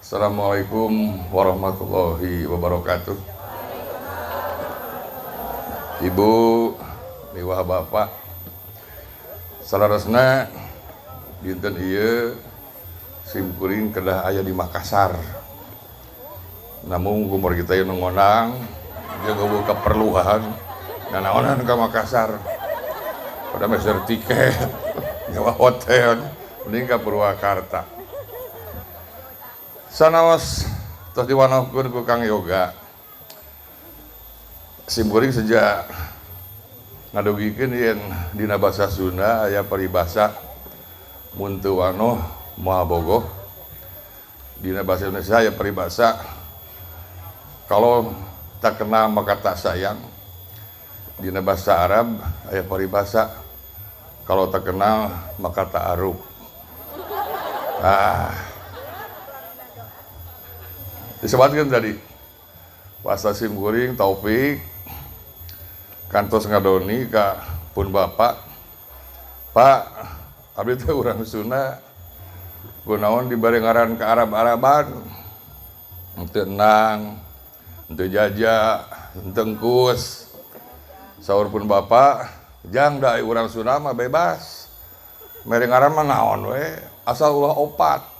Assalamualaikum warahmatullahi wabarakatuh. Ibu, miwah Bapak, saleresna dinten ieu simkuring kedah aya di Makassar. Namun kumur kita nu ngondang jeung euweuh keperluan nanaonan ka Makassar. Pada meser tiket, nyewa hotel, mending ka Purwakarta. Sanaos tos diwanohkeun ku Kang Yoga. Simkuring sejak ngadugikeun yen dina basa Sunda aya paribasa mun teu wanoh moal bogoh. Dina bahasa Indonesia aya paribasa kalau tak kenal maka tak sayang. Dina bahasa Arab aya paribasa kalau tak kenal maka tak aruf. Ah. Disebutkan tadi bahasa simkuring Taufik kantos ngadoni ka pun bapak, Pak, abdi teh urang Sunda, kunaon dibere ngaran ke Arab-Araban, henteu Enang, henteu Jaja, henteu Engkus. Saur pun bapak, jang da urang Sunda mah bebas mere ngaran mah naon we, asal ulah opat.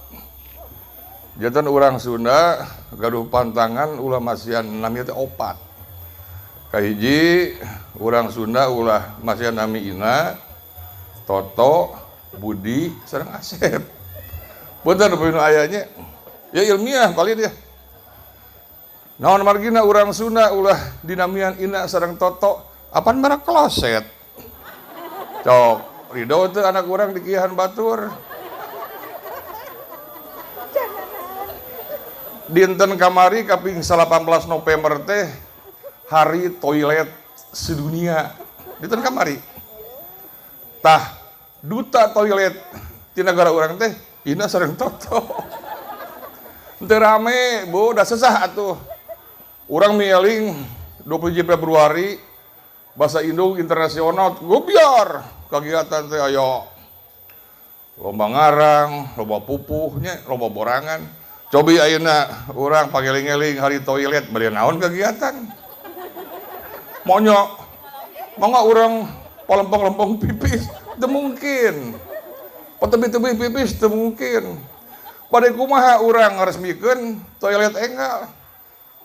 Janten urang Sunda gaduh pantangan ulah masihan nami teh opat. Kahiji, urang Sunda ulah masihan nami Ina, Toto, Budi, sareng Asep. Punten nu aya nya. Ya ilmiah paling ya. Naon margina urang Sunda ulah dinamian Ina sareng Toto, apan merek kloset. Cok, ridho teu anak urang dikihan batur. Dinten kamari kaping 18 November teh hari toilet sedunia. Dinten kamari. Tah duta toilet di negara urang teh Ina sareng Toto. Henteu rame, Bu, da sesah atuh. Urang mieling 20 Februari bahasa Indung internasional, gobiar kegiatan teh aya lomba ngarang, lomba pupuhnya, lomba borangan. Cobi ayeuna urang pageling-eling hari toilet bari naon kegiatan. Monyok. Mangga urang palempong-lempong pipis, teu mungkin. Patebih-tebih pipis teu mungkin. Bade kumaha urang ngaresmikeun toilet enggal.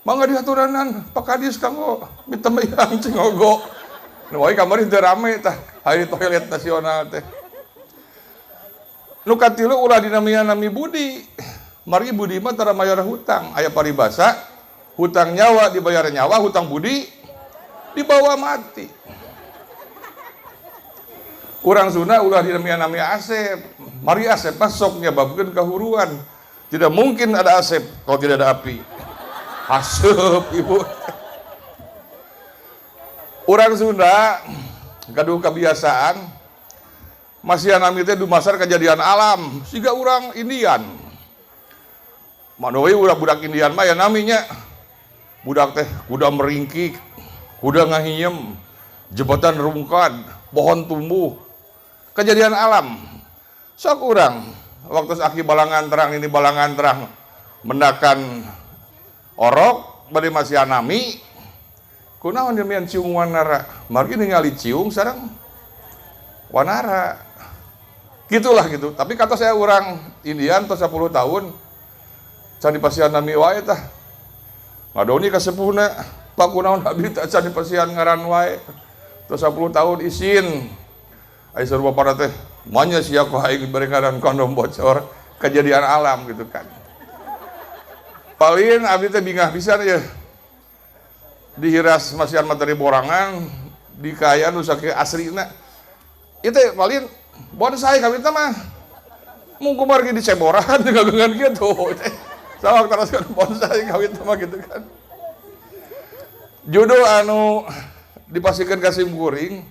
Mangga diaturanan Pak Kadis kanggo mitembeyan cingogo. Nu wae kamari teu rame tah hari toilet nasional teh. Nu katilu ulah dinamian nami Budi. Mari Budi mah tara mayar hutang. Aya paribasa, hutang nyawa dibayar nyawa, hutang budi dibawa mati. Urang Sunda ulah dinamian nami Asep. Mari Asep mah sok nyebabkeun kahuruan. Tidak mungkin ada Asep kalau tidak ada api. Haseup ibu. Urang Sunda gaduh kebiasaan masih nami teh dumasar kejadian alam siga urang Indian. Manowi urang budak Indian mah ya naminya budak teh kuda meringkik, kuda ngahiem, jembatan rungkad, pohon tumbuh, kejadian alam. Sok urang waktu aki balangan terang ini balangan terang mendakan orok bade masih nami kunaon demian ciung wanara, margi ningali ciung sareng wanara. Gitulah gitu. Tapi kata saya orang Indian tos 10 tahun can dipasihan nami wae tah. Ngadoni ka sepuhna, Pak kunaon abdi teh can dipasihan ngaran wae. Tos 10 tahun isin. Ai sarua pada teh manya sia ku aing dibere ngaran kondom bocor, kejadian alam gitu kan. Paling abdi teh bingah pisan ya. Dihiras masihan materi borangan, dikayaan nu sakieu asrina. Ieu teh paling bonsai kami teh mah. Mung kumargi diceboran ngagungan kitu. Sama teruskan bonsai kawin mah gitu kan. Judul anu dipasihkeun ka simkuring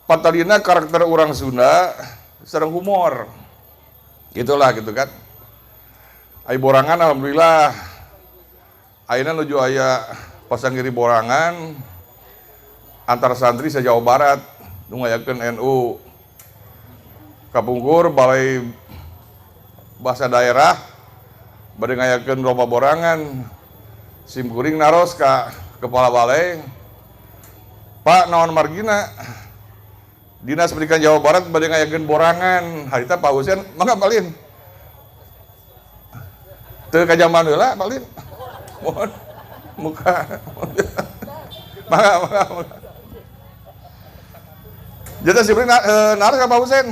patalina karakter urang Sunda sareng humor. Gitulah gitu kan. Ai borangan alhamdulillah ayeuna nuju aya pasanggiri borangan antar santri se Jawa Barat nu ngayakeun NU kapungkur balai bahasa daerah Bade ngayakeun lomba borangan. Sim kuring naros ka kepala balai. Pak, naon margina? Dinas Pendidikan Jawa Barat bade ngayakeun borangan. Harita Pak Husen, mangga palin. Teu kajaman heula palin. Mohon muka. Mangga, mangga, mangga. Jadi sim kuring naros ka Pak Husen.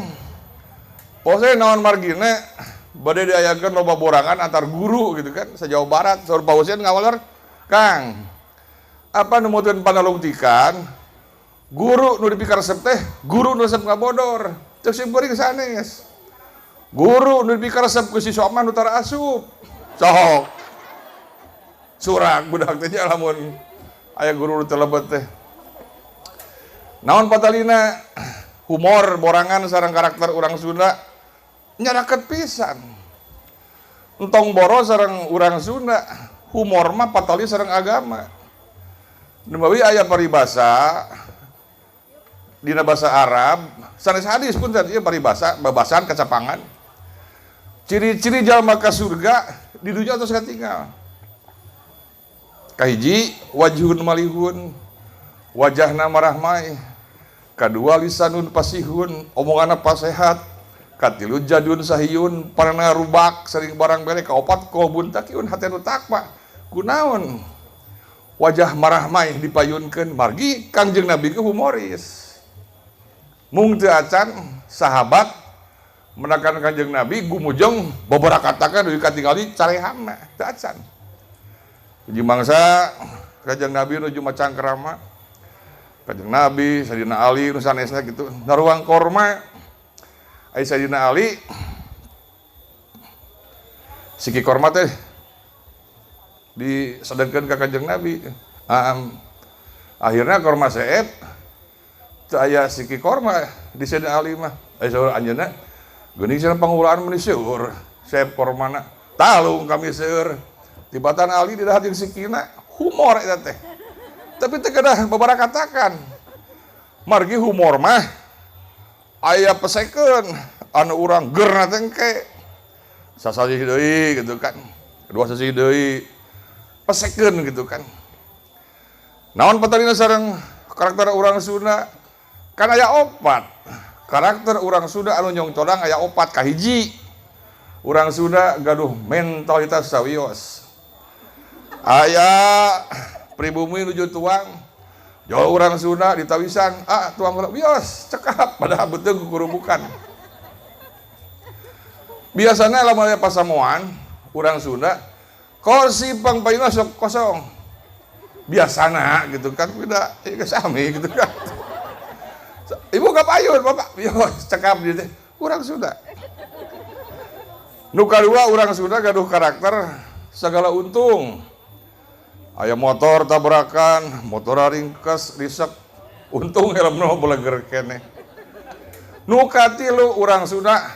Pak Husen, naon margina bade diayakeun lomba borangan antar guru gitu kan se Jawa Barat? Saur Pak Husen ngawaler, "Kang, apa numutkeun panalungtikan, guru nu dipikaresep teh guru nu resep ngabodor?" Cek sim kuring, "Sanes, guru nu dipikaresep ku siswa mah nu tara asup." Sok surak budak teh nya lamun aya guru nu teu lebet teh. Naon patalina humor borangan sareng karakter urang Sunda? Nyaraket pisan. Entong boro sareng urang Sunda, humor mah patali sareng agama. Numawi aya paribasa dina bahasa Arab, sanes hadis pun tadi, paribasa babasan kacapangan. Ciri-ciri jalma ka surga di dunya atos katinggal. Kahiji, wajhun malihun, wajahna marahmai. Kadua, lisanun fasihun, omonganna pasehat. Katilu, jadun sahiyun, panonna rubak, sering barang bere. Kaopat, qalbun taqiyun, hate nu takwa. Kunaon wajah marahmai dipayunkeun? Margi Kangjeng Nabi ke humoris. Mung teu acan sahabat menakan Kanjeng Nabi gumujeng babarakatakan deui katingali carehamna, teu acan. Hiji mangsa Kanjeng Nabi nuju macangkrama, Kanjeng Nabi, Sayyidina Ali, nu sanesna gitu, naruang korma. Ai Sayyidina Ali siki korma teh disedengkeun ka Kanjeng Nabi. Akhirnya korma seep, teu aya siki korma di Sayyidina Ali mah. Ai saur anjeunna, "Geuning cenah pangulaan meni seueur seep kormana." Talung kami seueur. Tibatan Ali di jeung sikina, humor eta teh. Tapi teu kedah babarakatakan. Margi humor mah aya pesekeun anu urang gerna teh engke. Sasasih deui gitu kan. Kedua sasih deui pesekeun gitu kan. Naon patalina sareng karakter urang Sunda? Kan aya opat. Karakter urang Sunda anu nyongcodang aya opat. Kahiji, urang Sunda gaduh mentalitas sawios. Aya pribumi nuju tuang, jauh urang Sunda ditawisan, "Ah, tuang heula." "Wios, cekap," padahal beuteung kukurubukan. Biasanya lamun aya pasamuan urang Sunda, kursi pangpayuna sok kosong. Biasana gitu kan, tidak ya sami gitu kan. "Ibu kapayun, Bapak." "Wios, cekap," gitu. Urang Sunda. Nu kadua, urang Sunda gaduh karakter segala untung. Aya motor tabrakan, motor ringkes, risek, untung helmna beleger keneh. Nu katilu, urang Sunda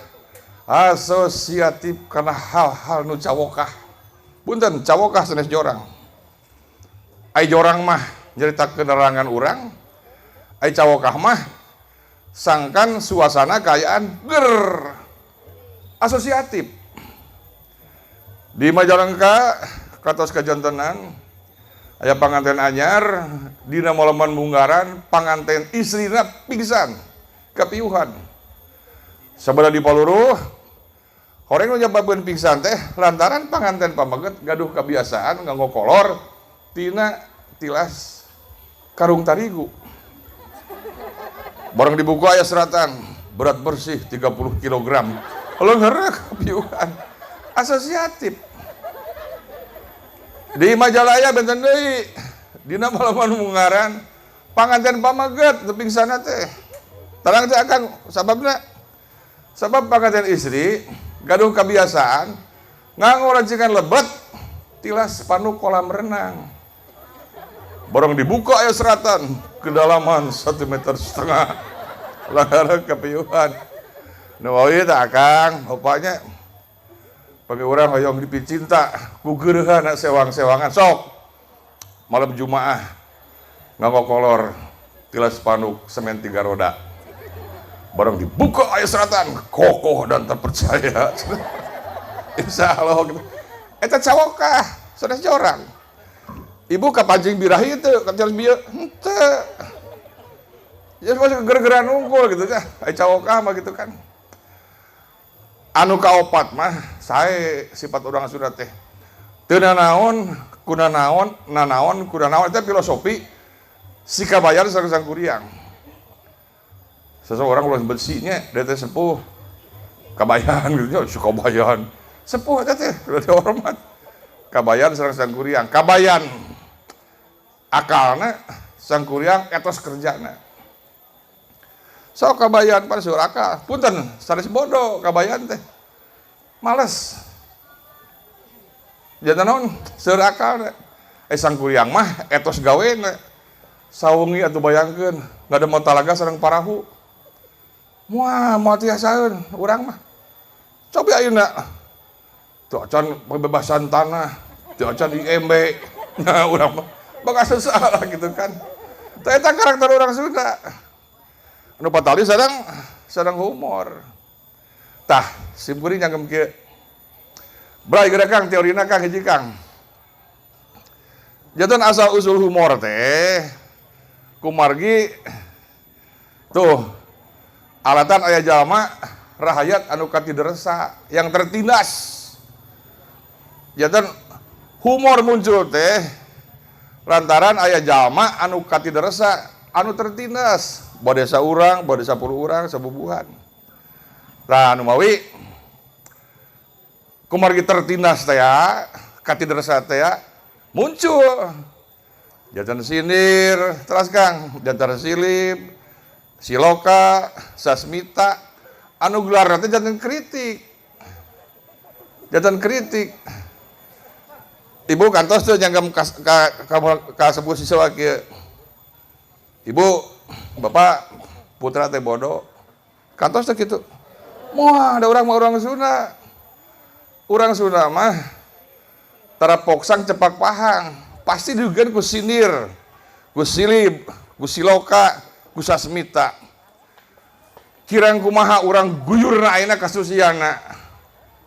asosiatif karena hal-hal nu cawokah. Punten, cawokah sanes jorang. Ai jorang mah nyaritakeun nerangan urang, ai cawokah mah sangkan suasana kaayaan ger asosiatif. Di Majalengka katos kajantenan aya panganten anyar dina moleman munggaran, panganten istrina pingsan kapiuhan. Sabada dipaluruh, horeng nu nyebabkeun pingsan teh lantaran panganten pameget gaduh kebiasaan nganggo kolor tina tilas karung tarigu. Barang dibuka aya seratan berat bersih 30 kg. Leungeurna kapiuhan. Asosiatif. Di Majalaya benten deui. Dina malaman munggaran panganten pameget teu pingsanna teh. Terang teh, Akang, sababna? Sabab panganten istri gaduh kebiasaan nganggo rancingan lebet tilas spanduk kolam renang. Barang dibuka aya seratan kedalaman 1,5 meter. Lantaran kepiuhan. Nu teh, Akang, bapaknya pami urang hoyong dipicinta ku geureuhana sewang-sewangan, sok malam Jumaah nganggo kolor tilas spanduk semen tiga roda. Barang dibuka aya seratan kokoh dan terpercaya. Insya Allah gitu. Eta cawokah, sanes jorang. Ibu kapancing birahi itu, kacar bieu henteu. Ya masih geger-geran unggul gitu ya. Ai cawokah mah gitu kan. Anu kaopat mah sae sifat urang Sunda teh. Teu nanaon, kuna naon, nanaon, kuna naon itu filosofi si Kabayan sareng Sangkuriang. Seseorang ulah besinya, dia teh sepuh. Kabayan gitu ya, si Kabayan. Sepuh eta teh, udah dihormat. Kabayan sareng Sangkuriang. Kabayan akalna, Sangkuriang etos kerjana. So Kabayan pan seur akal. Punten, sanes bodoh Kabayan teh. Males. Jantan naon? Seur akal. Eh, Sangkuriang mah etos gawena. Sawengi atuh bayangkeun, ngademel talaga sareng parahu. Wah, moal tiasaeun urang mah. Coba ayeuna. Teu acan pembebasan tanah, teu acan IMB. Nah, urang mah bakal susah lah gitu kan. Tah eta karakter orang Sunda. Anu patali sareng sareng humor. Tah, sim kuring nyanggem kieu. Bray geura Kang, teorina Kang hiji Kang. Janten asal usul humor teh kumargi tuh alatan aya jalma rahayat anu katideresa yang tertindas. Janten humor muncul teh lantaran aya jalma anu katideresa anu tertindas. Bade saurang, bade 10 urang, sabubuhan. Nah, anu mawi kumargi tertindas teh ya, katideresa teh ya, muncul. Janten sindir, terus Kang, janten silib, siloka, sasmita, anu gelar teh janten kritik. Janten kritik. Ibu kantos tuh nyanggam ka sepuh siswa kieu. Ibu, bapak putra teh bodoh. Kantos teh kitu. Moal ada urang mah urang Sunda. Urang Sunda mah tara poksang cepak pahang. Pasti juga ku sindir, ku silib, ku siloka, ku sasmita. Kirang kumaha urang guyurna ayeuna kasusiana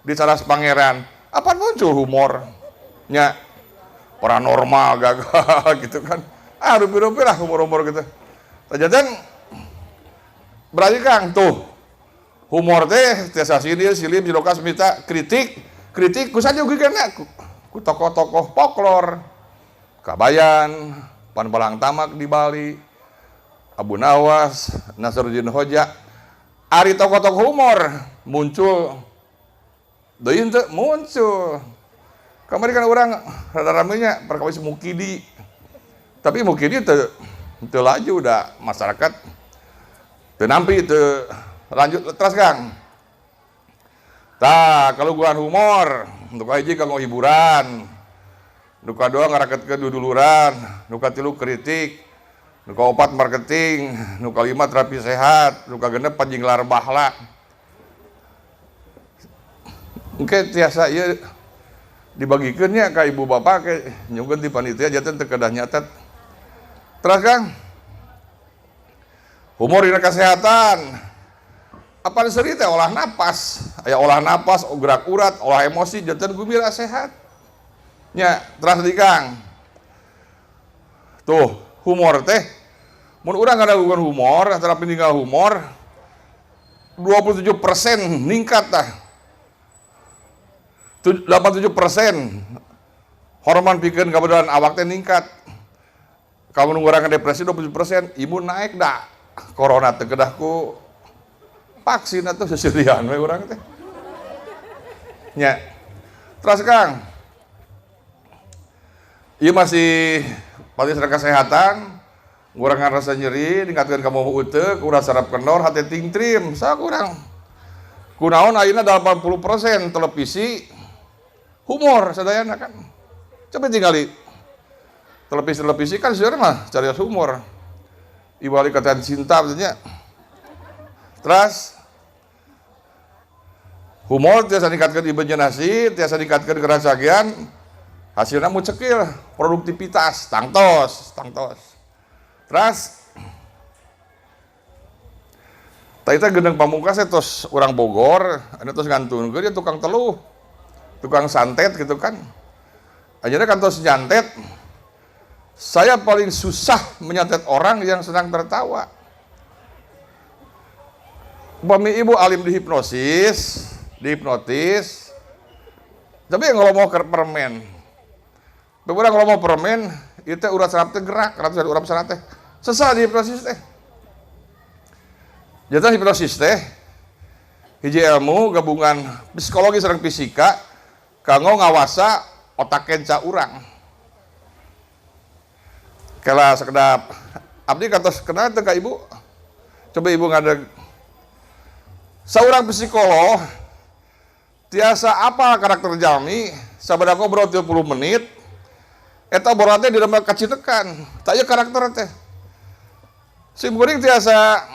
di Cadas Pangeran. Apa muncul humor? Nya paranormal gagal gitu kan. Ah, rupi-rupi lah humor-humor gitu. Ternyata berarti Kang tuh humor teh tiasa sindir, silib, siloka, smita, kritik, kritik ku saja ugi kana ku tokoh-tokoh folklor. Kabayan, Panpalang Tamak di Bali, Abu Nawas, Nasruddin Hoja. Ari tokoh-tokoh humor muncul deui teu muncul. Kamari kan urang rada ramenya perkawis Mukidi. Tapi Mukidi teu teu laju da masyarakat teu nampi teu lanjut terus Kang. Tah, kaluguhan humor, nu kahiji kanggo hiburan. Nu kadua ngaraketkeun duduluran, nu katilu kritik, nu kaopat marketing, nu kalima terapi sehat, nu kagenep panjinglar bahla. Engke tiasa ieu dibagikeun nya ka ibu bapak ke nyungkeun ti panitia janten teu kedah nyatet. Terus Kang, humor dina kesehatan. Apa seuri teh olah napas, aya olah napas, gerak urat, olah emosi janten gumira sehat. Nya, terus di Kang. Tuh, humor teh mun urang ngadagukeun humor, antara peninggal humor 27% ningkat tah. 87% hormon pikeun kabedalan awak teh ningkat. Kamu ngurangan depresi 27%, imun naik dah. Corona teh kedah ku vaksin atau seserian we urang teh. Nya. Terus Kang. Ieu masih pati kesehatan, ngurangan rasa nyeri, ningkatkeun kamu uteuk, urat saraf kendor, hati tingtrim, sa kurang. Kunaon ayeuna 80% televisi humor sadayana kan. Coba tinggali televisi-televisi kan seueur mah cari humor. Iwali Ikatan Cinta maksudnya. Terus humor tiasa ningkatkeun imajinasi, tiasa ningkatkeun kerasagian, hasilnya mau cekil, produktivitas, tangtos, tangtos. Terus tadi teh Gendeng Pamungkas tos urang Bogor, anu tos ngantunkeun dia tukang teluh. Tukang santet gitu kan. Akhirnya kantos nyantet. Saya paling susah menyantet orang yang sedang tertawa. Upami ibu alim dihipnosis, dihipnotis, tapi yang ngomong ke permen. Beberapa ngomong permen, itu urat saraf teh gerak, urat urat saraf teh. Sesah dihipnosis teh. Jadi hipnosis teh hiji ilmu gabungan psikologi sareng fisika kanggo ngawasa otak kenca urang. Kela sekedap abdi kantos kenal teu ka ibu? Coba ibu ngadeg. Seorang psikolog tiasa apa karakter jalmi sabada ngobrol 30 menit eta obrolan teh di dalam kacitekan tah ieu karakter teh. Sim kuring tiasa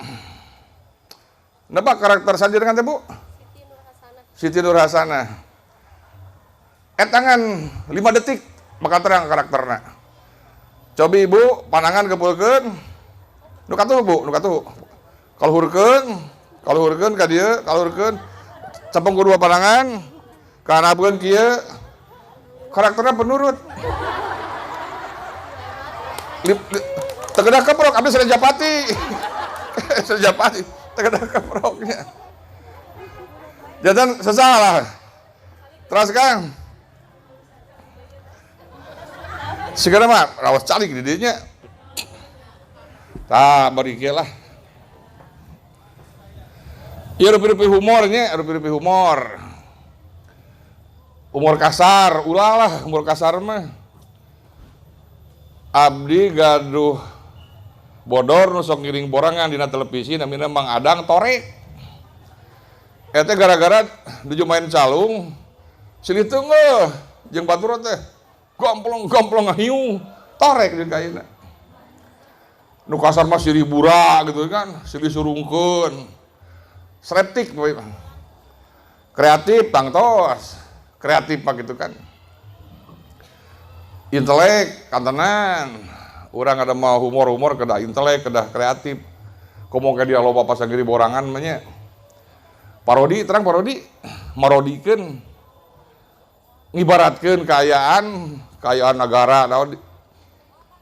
nebak karakter saja dengan teh, Bu. Siti Nur Hasanah. Eta ngan 5 detik bakal terang karakterna. Coba ibu panangan kepulkeun nu katuh, Bu, nu katuh. Kaluhurkeun, kaluhurkeun ka dieu, kaluhurkeun. Capeng dua panangan, kaharapkeun kieu, karakterna penurut. Teu kedah keprok, abdi Japati. Japati, teu kedah keproknya. Jangan sesalah. Terus Kang. Segera mah rawas calik di dinya. Tah bari kieu lah. Ieu rupi-rupi humornya, rupi-rupi humor. Humor kasar, ulah lah humor kasar mah. Abdi gaduh bodor nu sok ngiring borangan dina televisi namina Mang Adang Torek. Eta gara-gara nuju main calung, silih teungeuh jeung batur teh. Gomplong-gomplong ngahiu, torek jeung kaina. Nu kasar mah silih bura gitu kan, silih surungkeun. Slapstick pokoknya. Kreatif tangtos, kreatif pak gitu kan. Intelek kantenan. Urang ada mau humor-humor kedah intelek, kedah kreatif. Komo ke dia loba pasangiri borangan mah nya. Parodi, terang parodi, marodikeun, ngibaratkeun kaayaan, kaayaan negara naon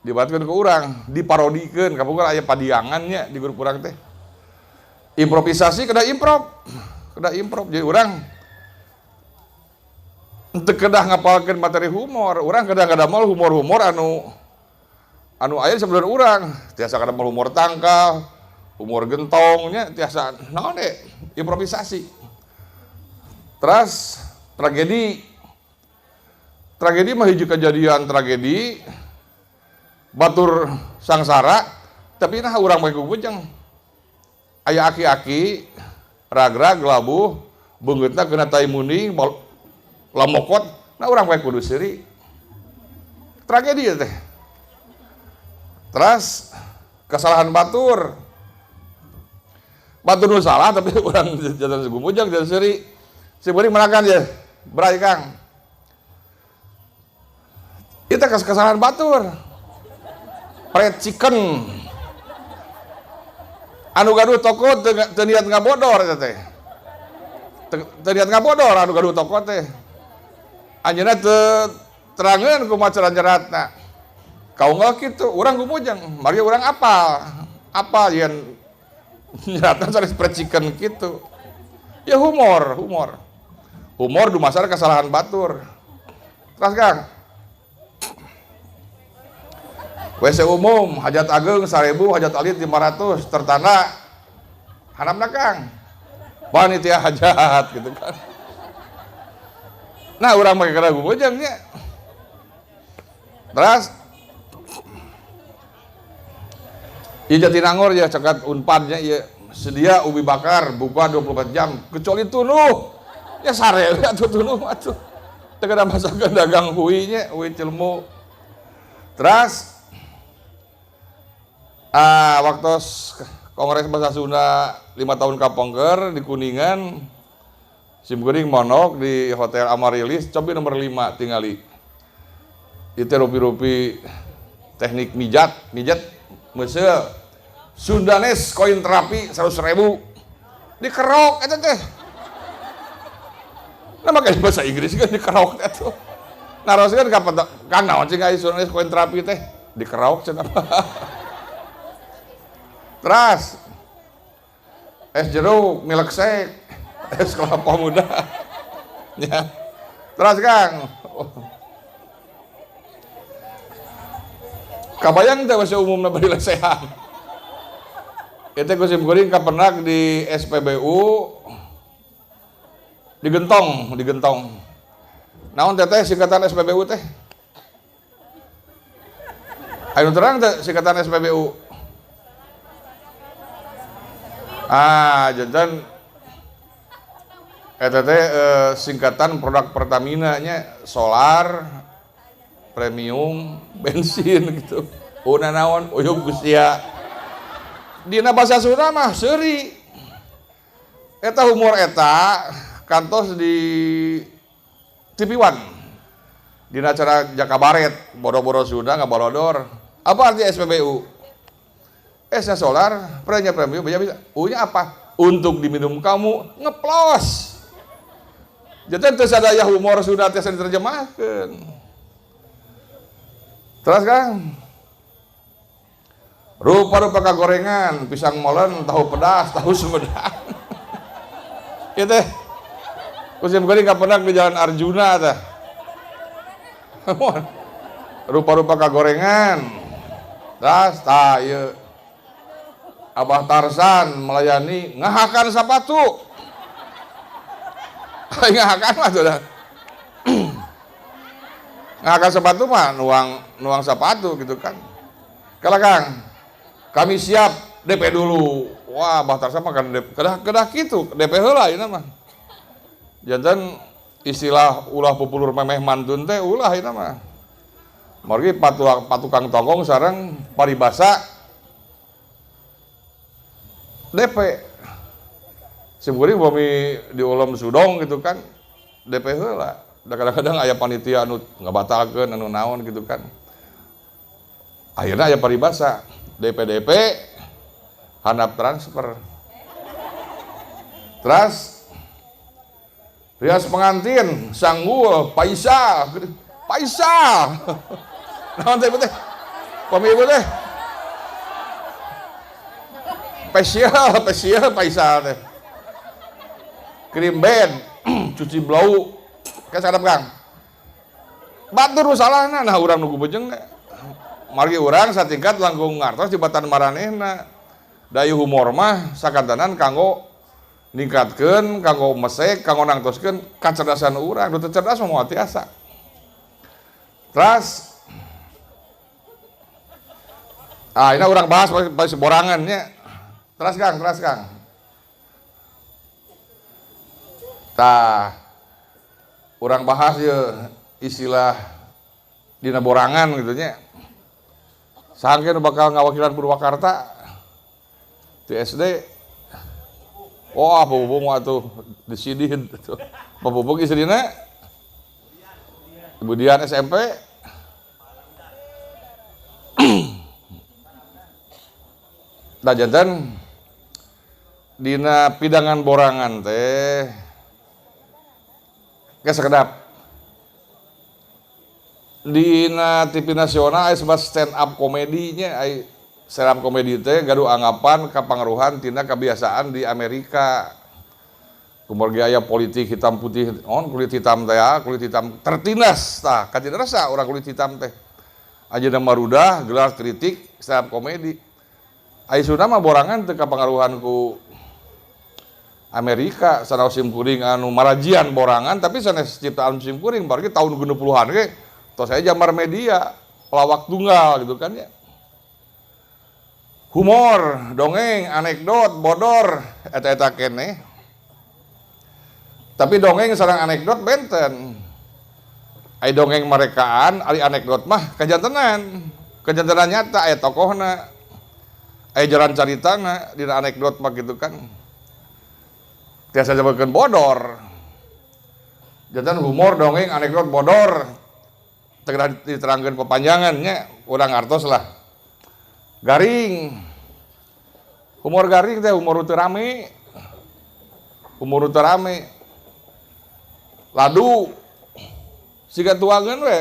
dibaratkeun ke urang, diparodikeun, kapungkur aya padiangan nya di grup urang teh. Improvisasi kedah improv, kedah improv. Jadi urang teu kedah ngapalkeun materi humor, urang kedah ngadamel humor-humor anu aya sebelum urang, tiasa kadamel humor tangkal, humor gentongnya, tiasa naon deh, improvisasi. Terus tragedi, tragedi mah hiji kejadian tragedi, batur sangsara, tapi nah urang mah bujang. Aya aki-aki, ragrag labuh, beungeutna kena tai munding, lamokot, nah urang mah kudu seuri. Tragedi ya teh. Terus kesalahan batur. Batur nu salah tapi urang jalan segumujang jalan seuri. Si beuring melakan ya, berai Kang. Itu kesalahan batur. Fried chicken. Anu gaduh toko teu niat ngabodor eta teh. Teu niat ngabodor anu gaduh toko teh. Anjeunna teu terangeun kumaha cara nyeratna. Kaunggal kitu, urang gumujeng, margi urang apal. Apal yen nyeratna sanes fried chicken kitu. Ya humor, humor. Humor dumasar kesalahan batur. Terus Kang. WC umum, hajat ageng 1000, hajat alit 500, tertanda hanapna Kang. Panitia hajat gitu kan. Nah, urang make kada gumujeng nya. Terus ieu Jatinangor ya cakat Unpad nya ieu sedia ubi bakar buka 24 jam kecuali tunuh. Ya sare we atuh tunuh atuh. Teu kada masakeun dagang hui nya, hui cilemu. Terus waktu Kongres Bahasa Sunda 5 tahun kapengker di Kuningan, sim kuring monok di Hotel Amarilis, cobi nomor 5 tingali. Itu rupi-rupi teknik mijat, mijat meuseuh Sundanes koin terapi 100.000 dikerok eta teh. Nah makanya bahasa Inggris kan dikeraok teh tuh. Naroskeun ka Kang naon cing aya Sunda koin terapi teh dikeraok cenah. Teras es jeruk, milkshake, es kelapa muda. Ya. Teras Kang. Kabayang teh bahasa umumna bari lesehan. Itu ku sim kuring kapenak di SPBU di Gentong, di Gentong. Naon teteh singkatan SPBU teh? Ayo terang teh singkatan SPBU. Ah, jantan eta teh singkatan produk Pertamina nya solar, premium, bensin gitu. Una naon uyug Gusti. Dina bahasa Sunda mah seuri. Eta humor eta kantos di TV One. Dina acara Jakabaret, boro-boro Sunda ngabalodor. Apa arti SPBU? S-nya solar, P-nya premium, B-nya bisa. U-nya apa? Untuk diminum kamu ngeplos. Jadi teu sadaya humor Sunda teh diterjemahkeun. Terus Kang, rupa-rupa kagorengan, pisang molen, tahu pedas, tahu Sumedang. Ieu teh ku sim kuring kapendak di Jalan Arjuna teh. Rupa-rupa kagorengan. Terus tah ieu Abah Tarsan melayani ngahakan sepatu. Ngahakan mah sudah. Ngahakan sepatu mah nuang nuang sepatu gitu kan. Kalau Kang, kami siap DP dulu. Wah, Abah Tarsan mah kan DP, kedah kedah gitu, DP heula ieu mah. Janten istilah ulah pupulur memeh mantun teh ulah ieu mah. Margi patukang tongkong sareng paribasa DP. Sim kuring bumi di ulam sudong gitu kan DP heula. Da kadang-kadang aya panitia anu ngabatalkeun anu naon gitu kan. Akhirnya aya paribasa DP DP handap transfer. Terus rias pengantin sanggul Paisal Paisal. Naon teh ibu teh? Pami ibu teh? Spesial, spesial Paisal teh. Krim bed, cuci blau. Kayak sadap Kang. Batur salahna nah urang nu bejeng teh. Margi urang satingkat langkung ngartos tibatan maranehna. Dayu humor mah sakantanan kanggo ningkatkeun, kanggo mesek, kanggo nangtoskeun kacerdasan urang. Nu teu cerdas mah moal tiasa. Terus ah ini urang bahas bahas borangan nya. Terus Kang, terus Kang. Tah, urang bahas ya istilah dina borangan gitu nya. Sangke nu bakal ngawakilan Purwakarta di SD. Wah, Pak Bubung atuh disidin tuh. Pak Bubung istrina Ibu Dian SMP. Nah, janten dina pidangan borangan teh ke sekedap dina TV nasional aya sebat stand up komedinya, aya stand up komedi teh gaduh anggapan kapangaruhan tina kebiasaan di Amerika. Kumargi aya politik hitam putih, on kulit hitam teh ya, kulit hitam tertindas tah, katindas urang kulit hitam teh. Ajeuna marudah gelar kritik stand up komedi. Ai Sunda mah borangan teu kapangaruhan ku Amerika, sanaos sim kuring anu marajian borangan tapi sanes ciptaan sim kuring bargi tahun 60-an ge tos aya jamar media pelawak tunggal gitu kan ya. Humor, dongeng, anekdot, bodor eta-eta keneh. Tapi dongeng sareng anekdot benten. Ai dongeng merekaan, ari anekdot mah kajantenan. Kajantenan nyata aya tokohna. Aya jalan caritana dina anekdot mah gitu kan. Tiasa disebutkeun bodor. Janten humor, dongeng, anekdot, bodor. Teu diterangkeun pepanjangannya, urang ngartos lah. Garing. Humor garing teh humor teu rame. Humor teu rame. Ladu siga tuangeun we.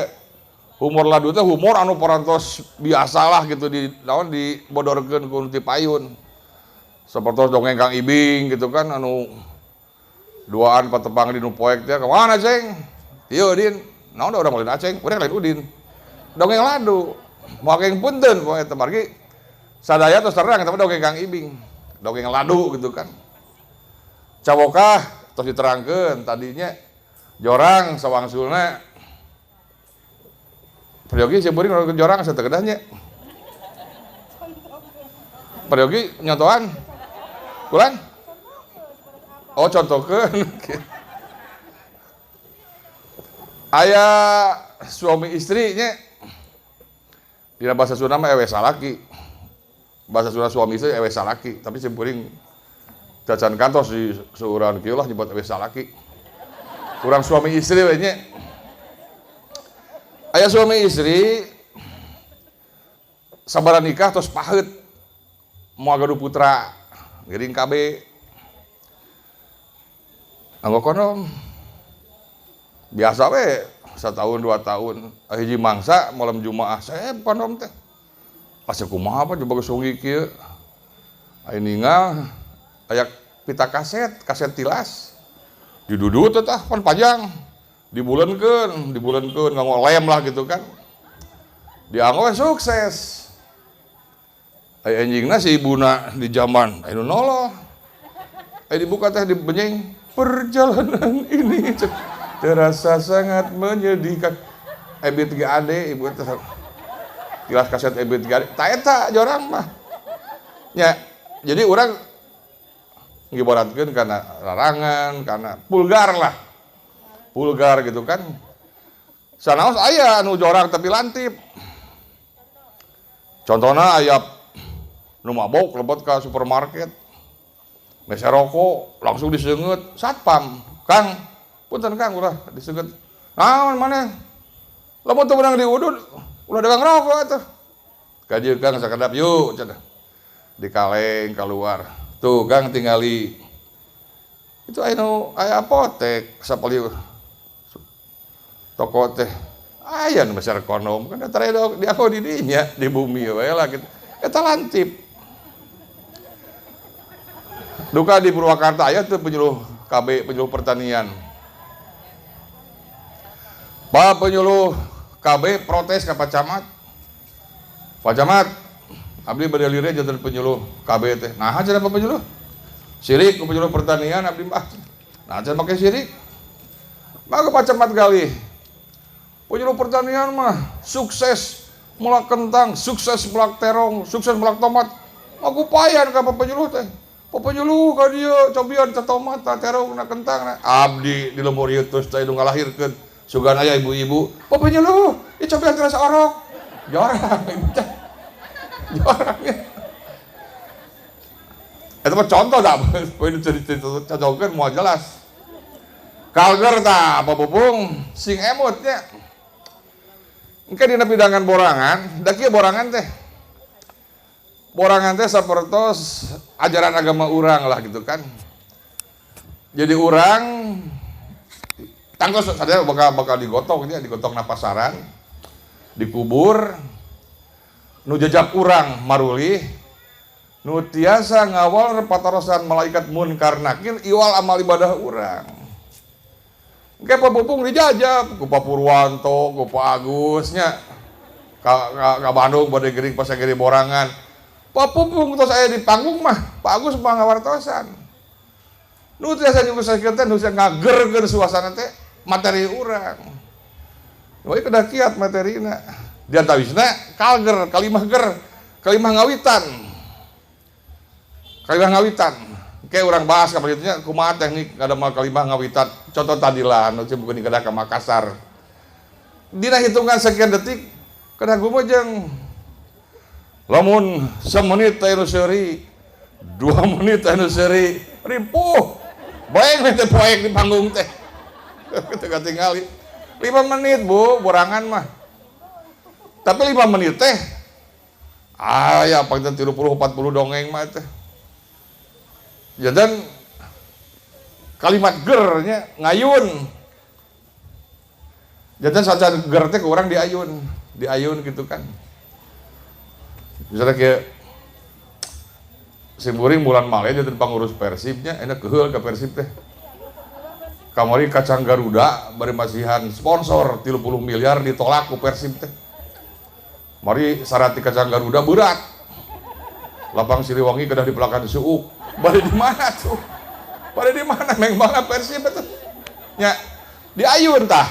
Humor ladu teh humor anu parantos biasalah gitu di naon dibodorkeun ku ti payun. Sapertos dongeng Kang Ibing gitu kan anu duaan patepang di nu poek teh ka mana Ceng? Ieu Udin, naon da urang lain Aceng, urang lain Udin. Dongeng ladu. Moal punten poe eta margi sadaya tos terang eta mah dongeng Kang Ibing. Dongeng ladu gitu kan. Cawokah tos diterangkeun tadinya jorang sawangsulna peryogi simpuring nonton jorang satekedahnya nya. Peryogi nyontohan kulan. Oh contohkeun. Aya suami istrinya dina bahasa Sunda mah ewe salaki. Bahasa Sunda suami istri ewe salaki, tapi simpuring cacan kantos di seueuran kieu lah nyebut ewe salaki. Kurang suami istri we nya. Aya suami istri sabara nikah tos paheut moal gaduh putra gering KB anggo kondom biasa we setahun 2 tahun hiji mangsa malam Jumaah saya kondom teh asa kumaha apa coba geus kieu aya ningal aya pita kaset kaset tilas didudut teh tah pan panjang dibulenkeun dibulenkeun nganggo lem lah gitu kan dianggo sukses aya anjingna si ibuna di zaman aya nu noloh aya dibuka teh dibenyeng perjalanan ini terasa sangat menyedihkan. EB3AD ibu teh tilas kaset EB3AD ta eta jorang mah nya. Jadi urang ngibaratkeun kana larangan kana pulgar lah, pulgar gitu kan. Sanaos aya anu jorang tapi lantip. Contohna aya nu mabok lebet ka supermarket meser rokok langsung diseungeut satpam, Kang punten Kang ulah diseungeut naon maneh lamun teu meunang diudud ulah dagang rokok atuh ka dieu Kang sakedap yuk cenah dikaleng keluar tuh Kang tingali itu aya nu aya apotek sapali toko teh aya nu meser kondom kan tara dianggo di dinya di bumi we lah gitu eta lantip. Duka di Purwakarta aya teu penyuluh KB, penyuluh pertanian. Pak penyuluh KB protes ka Pak Camat. Pak Camat, abdi bade lire janten penyuluh KB teh. Naha cenah Pak penyuluh? Sirik ku penyuluh pertanian abdi mah. Nah cenah make sirik. Maka Pak Camat galih. Penyuluh pertanian mah sukses melak kentang, sukses melak terong, sukses melak tomat. Aku payan ka Pak penyuluh teh. Pak penyuluh ka dieu cobian teh tomat, teh terong, na kentang. Na. Abdi di lembur ieu terus teh nu ngalahirkeun. Sugan aya ibu-ibu, Pak penyuluh, ieu cobian terus orok. Jorang ibu teh. Jorang ya. Eta mah contoh dah, poin dicocokeun moal jelas. Kalger tah Pak Pupung sing emut nya. Engke dina pidangan borangan, da kieu borangan teh. Borangan teh sapertos ajaran agama urang lah gitu kan. Jadi urang tangtos sadaya bakal digotong nya, digotong na pasaran, dikubur, nu jejak urang marulih, nu tiasa ngawal patarosan malaikat munkar nakir iwal amal ibadah urang. Engke Pak Pupung dijajab ku Pak Purwanto, ku Pak Agus nya. Ka Bandung bade gering pasagiri borangan. Pak Pupung tos aya di panggung mah, Pak Agus mah ngawartosan. Nu tiasa nyuguhkeun teh nu ngagerkeun suasana teh materi urang. We kedah kiat materina. Di antawisna kalger, kalimah ger, kalimah ngawitan. Kalimah ngawitan. Kayak orang bahas kapan itunya kumaha teknik ada mal kalimah ngawitan. Contoh tadi lah anu bukan kedah ke Makassar. Dina hitungan sekian detik kedah gumujeng. Lamun semenit teh nu seuri, 2 menit teh nu seuri, ripuh. Baeng teh poek di panggung teh. Kita tinggali 5 menit Bu, borangan mah. Tapi 5 menit teh aya pangten 30 40 dongeng mah teh. Jangan kalimat gernya ngayun. Janten sacan ger teh ku urang diayun, diayun gitu kan. Misalnya kayak simkuring bulan Male janten pangurus Persibnya, enak keheul ka Persib teh. Kamari kacang Garuda bari masihan sponsor 30 miliar ditolak ku Persib teh. Mari syarat di kacang Garuda berat. Lapang Siliwangi kedah dipelakan suuk. Bari di mana tuh? Bari di mana meng mana Persib tuh? Nya diayun tah.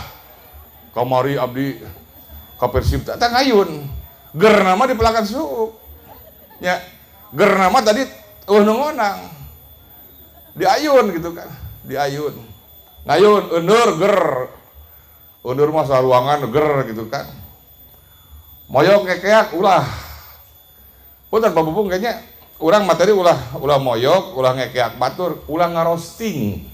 Kamari abdi ka Persib teh ngayun. Ger nama dipelakan suuk. Nya ger nama tadi eueuh nu ngonang. Diayun gitu kan. Diayun. Ngayun euneur ger. Euneur mah saruangan ger gitu kan. Moyok kekeak ulah. Punten Pak Bubung kayaknya urang materi ulah ulah moyok, ulah ngekeak batur, ulah ngarosting.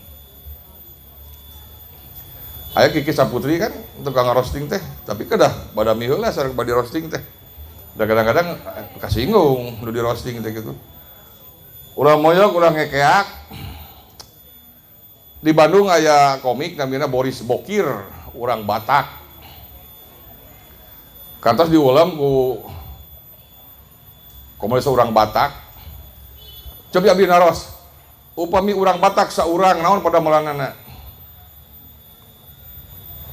Aya Kiki Saputri kan tukang ngarosting teh, tapi kedah badami heula sareng bade roasting teh. Da kadang-kadang kasinggung nu di roasting teh gitu. Ulah moyok, ulah ngekeak. Di Bandung aya komik namanya Boris Bokir, urang Batak. Kantos diulam ku komunis urang Batak. Cobi abdi naros. Upami urang Batak saurang naon pada melanana?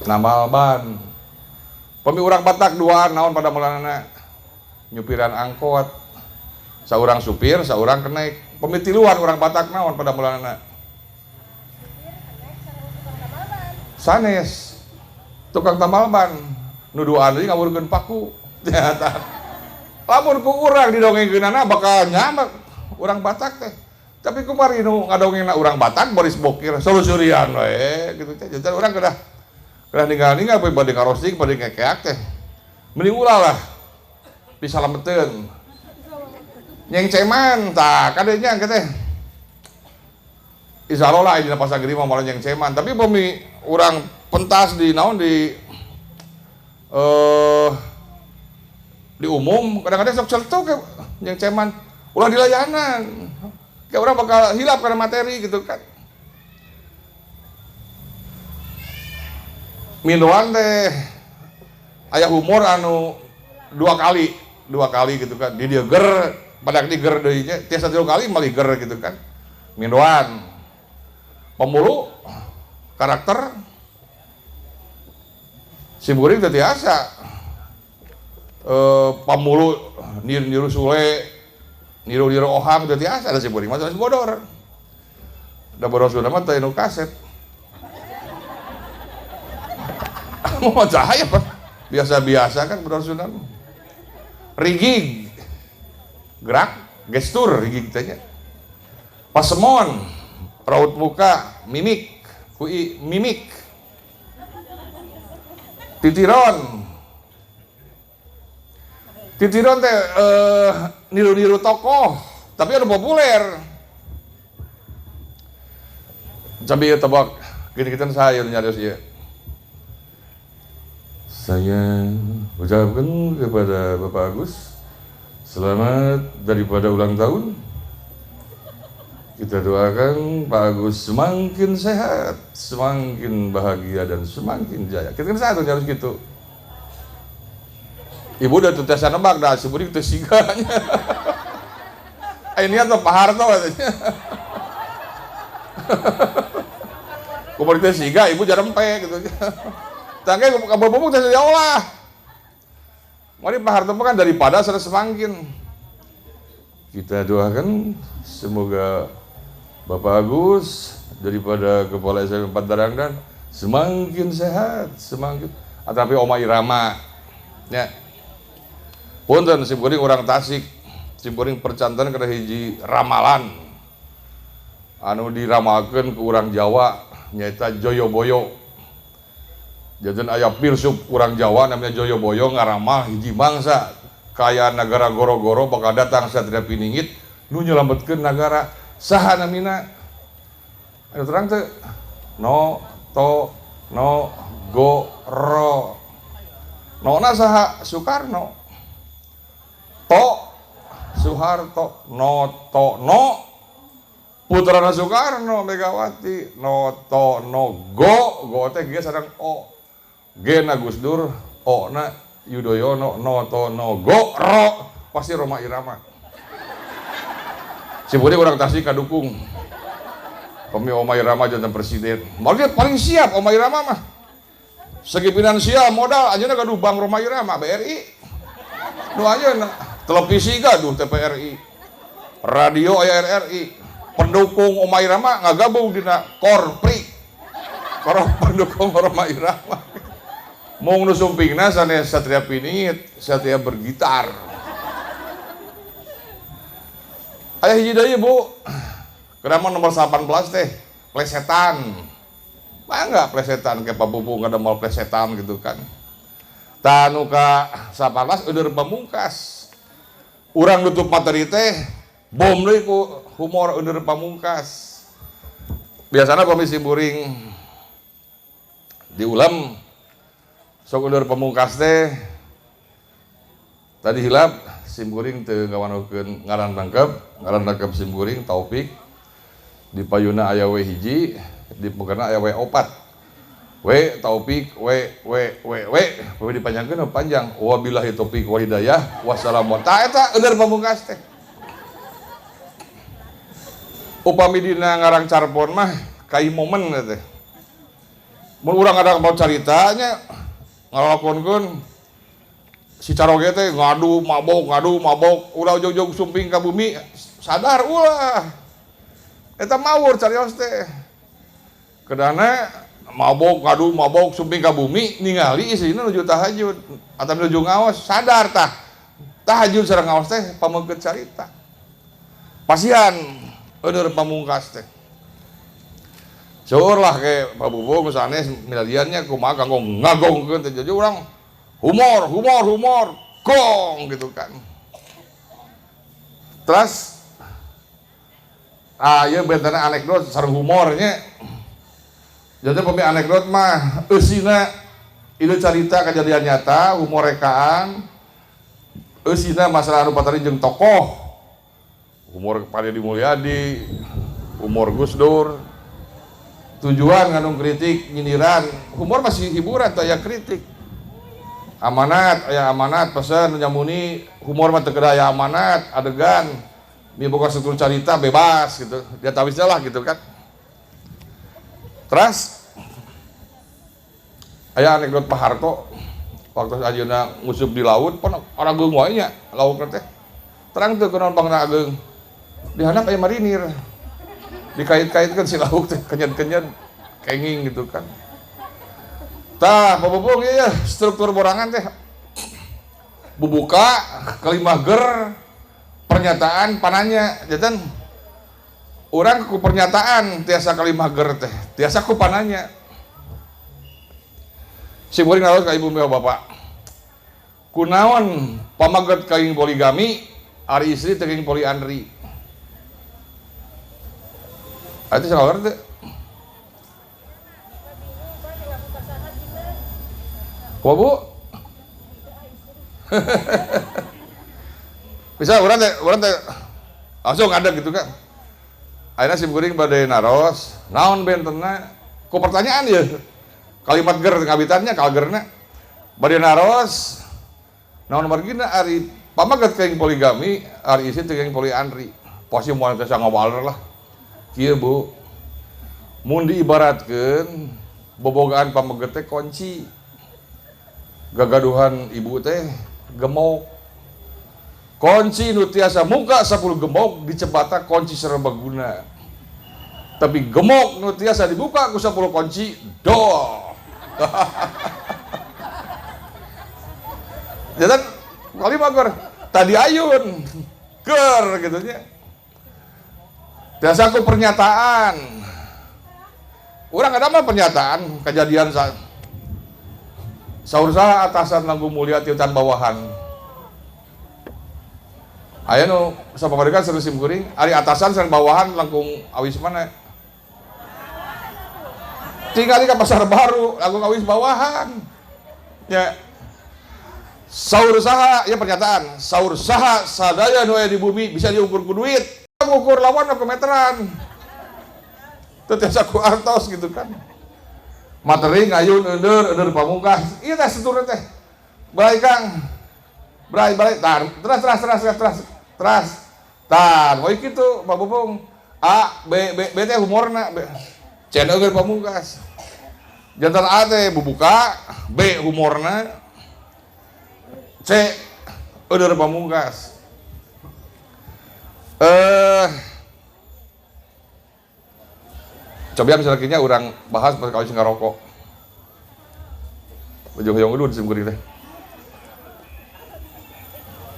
Namal ban. Upami urang Batak duaan naon pada melanana? Nyupiran angkot. Saurang supir, saurang kenek. Upami tiluan urang Batak naon pada melanana? Sanes. Tukang tambal ban. Nu duaan deui ngawurkeun paku. Lamun ku urang didongengkeunana bakal nyamak urang Batak teh. Tapi kumari nu ngadongengna urang Batak Boris Bokir solu-surian we gitu teh. Janten urang kedah kedah ninggal-ninggal poe bade ngarosting bade ngekeak teh. Mending ulah lah. Disalameteun. Nyengceman tah kadenya engke teh. Insyaallah lah dina pasar gede mah moal nyengceman, tapi bumi urang pentas di naon di di umum kadang-kadang sok celetuk nyengceman ulah di layanan. Kayak orang bakal hilap karena materi gitu kan. Mindoan teh aya humor anu dua kali gitu kan. Di dia ger, pada di ger deui nya, tiasa 3 kali malih ger gitu kan. Mindoan pemulu karakter simkuring teu tiasa pamulu niru-niru Sule, niru-niru Ohang teu tiasa da simkuring mah sanes bodor. Da bodor Sunda mah teu nu kaset. Mau cahaya Pak. Biasa-biasa kan bodor Sunda. Rigig. Gerak, gestur rigig teh nya. Pasemon, raut muka, mimik, kui mimik. Titiron. Titiron teh niru-niru tokoh, tapi anu populer. Cabi ieu tebak, gini-gini saya nyarios ieu. Saya ucapkan kepada Bapak Agus, selamat daripada ulang tahun. Kita doakan Pak Agus semakin sehat, semakin bahagia, dan semakin jaya. Kita kan satu harus gitu. Ibu udah tuntasan nebak dah, si Budi itu siganya. Ini atau Pak Harto katanya. Komunitas siga, ibu jarempe gitu. Tangke kabel pupuk teh diolah. Mari Pak Harto kan daripada semakin. Kita doakan semoga Bapak Agus daripada Kepala SMP 4 Darangdan semakin sehat, semakin. Tapi Oma Irama, ya. Punten simkuring urang Tasik, simkuring percanten kana hiji ramalan anu diramalkeun ku urang Jawa nyaeta Joyoboyo. Janten aya filsuf urang Jawa namanya Joyoboyo ngaramal hiji mangsa kaya nagara goro-goro bakal datang Satria Piningit nu nyelametkeun nagara. Saha namina? Anu terang teu? No to no go ro. Nona saha? Soekarno. To Soeharto. No to no putrana Soekarno Megawati. No to no go, go teh ge sareng o. G na Gus Dur, O na Yudhoyono, Noto Nogo, Ro pasti Rhoma Irama. Simkuring urang Tasik kadukung. Pami Rhoma Irama janten presiden. Malah paling siap Rhoma Irama mah. Segi finansial modal anjeunna gaduh Bank Rhoma Irama BRI. Nu anjeunna televisi gaduh TVRI. Radio aya RRI. Pendukung Rhoma Irama ngagabung dina Korpri. Korp pendukung Rhoma Irama. Mung nu sumpingna sanes Satria Piningit, Satria bergitar. Aya hiji deui Bu. Kenapa nomor 18 teh plesetan. Mangga plesetan ke Pak Pupung ngadamel plesetan gitu kan. Tah nu ka 18 eueur pamungkas. Urang nutup materi teh bom deui ku humor eueur pamungkas. Biasana pami simkuring diulam sok eueur pamungkas teh tadi hilap simkuring teu ngawanohkeun ngaran lengkap, ngaran lengkap simkuring Taufik. Di payuna aya W hiji, di pungkerna aya W opat. W Taufik W W W W, W dipanjangkeun panjang. Wabillahi taufik wal hidayah. Wassalamu. Tah eta eueur pamungkas teh. Upami dina ngarang carpon mah kai momen teh. Mun urang ada mau caritanya ngalakonkeun si caroge teh ngadu mabok, ulah jog-jog sumping ka bumi, sadar ulah. Eta mawur carios teh. Kedana mabok, ngadu mabok sumping ka bumi ningali isina nuju tahajud atau nuju ngaos, sadar tah. Tahajud sareng ngaos teh pameungkeut carita. Pasian eueur pamungkas teh. Seueur lah ke Pak Bubung sanes milariannya kumaha kanggo ngagongkeun teh jadi urang humor, humor, humor, gong gitu kan. Terus ieu bentana anekdot sareng humornya. Jadi pemi anekdot mah eusina ieu carita kejadian nyata, humor rekaan. Eusina masalah anu patari jeung tokoh. Humor Pak Dedi Mulyadi, humor Gus Dur. Tujuan ngandung kritik, nyindiran. Humor masih hiburan, teu aya kritik. Amanat, aya amanat, pesan nyamuni, humor mah teu kedah aya amanat, adegan. Miboga struktur carita bebas gitu. Dia tawisnya lah gitu kan. Terus aya anekdot Pak Harto waktu ayeuna ngusup di laut, pon orang ageung wae nya laut teh. Terang teu kunaon pangna ageung. Di handap aya marinir. Dikait-kaitkan si lauk teh kenyet-kenyet kenging gitu kan. Tah, Pak Bubung ieu ya struktur borangan teh. Bubuka kelima ger pernyataan pananya. Janten urang ku pernyataan tiasa kelima ger teh, tiasa ku pananya. Simkuring naros ka ibu miwa bapak. Kunaon pamaget kaing poligami, ari istri teu kenging poliandri. Itu salah teu? Kumaha Bu? Bisa urang teh langsung ada gitu kan. Ayeuna simkuring bade naros, naon bentenna? Ku pertanyaan ya. Kalimat ger ngabitannya kalgerna. Bade naros, naon margina ari pamaget kenging poligami, ari istri teu kenging poliandri. Pasti moal teh ngawaler lah. Kieu Bu. Mun diibaratkeun bobogaan pameget teh kunci. Gagaduhan ibu teh gemok. Kunci nu tiasa muka 10 gemok dicebata kunci serbaguna. Tapi gemok nu tiasa dibuka ku 10 kunci doh. Jadi kali mager tadi ayun ger gitu nya. Tiasa ku pernyataan. Urang ada mah pernyataan kejadian saur saha atasan langkung mulia tiutan bawahan. Aya nu sapamarikan sareng simkuring, ari atasan sareng bawahan langkung awis mana? Tinggali ka pasar baru, langkung awis bawahan. Ya. Saur saha, ya pernyataan, saur saha sadaya nu aya di bumi bisa diukur ku duit. Ukur lawan ku meteran. Teu tiasa ku artos gitu kan. Materi ngayun eundeur eundeur pamungkas. Ieu teh struktur teh. Bray Kang. Bray bray tar terus terus terus terus terus terus. Tar, we kitu Pak Bubung. A B B B teh humorna B. C eundeur pamungkas. Jantan A teh bubuka, B humorna, C eundeur pamungkas. Coba misalnya orang bahas pas kawin ngarokok. Baju hoyong udun sim kuring teh.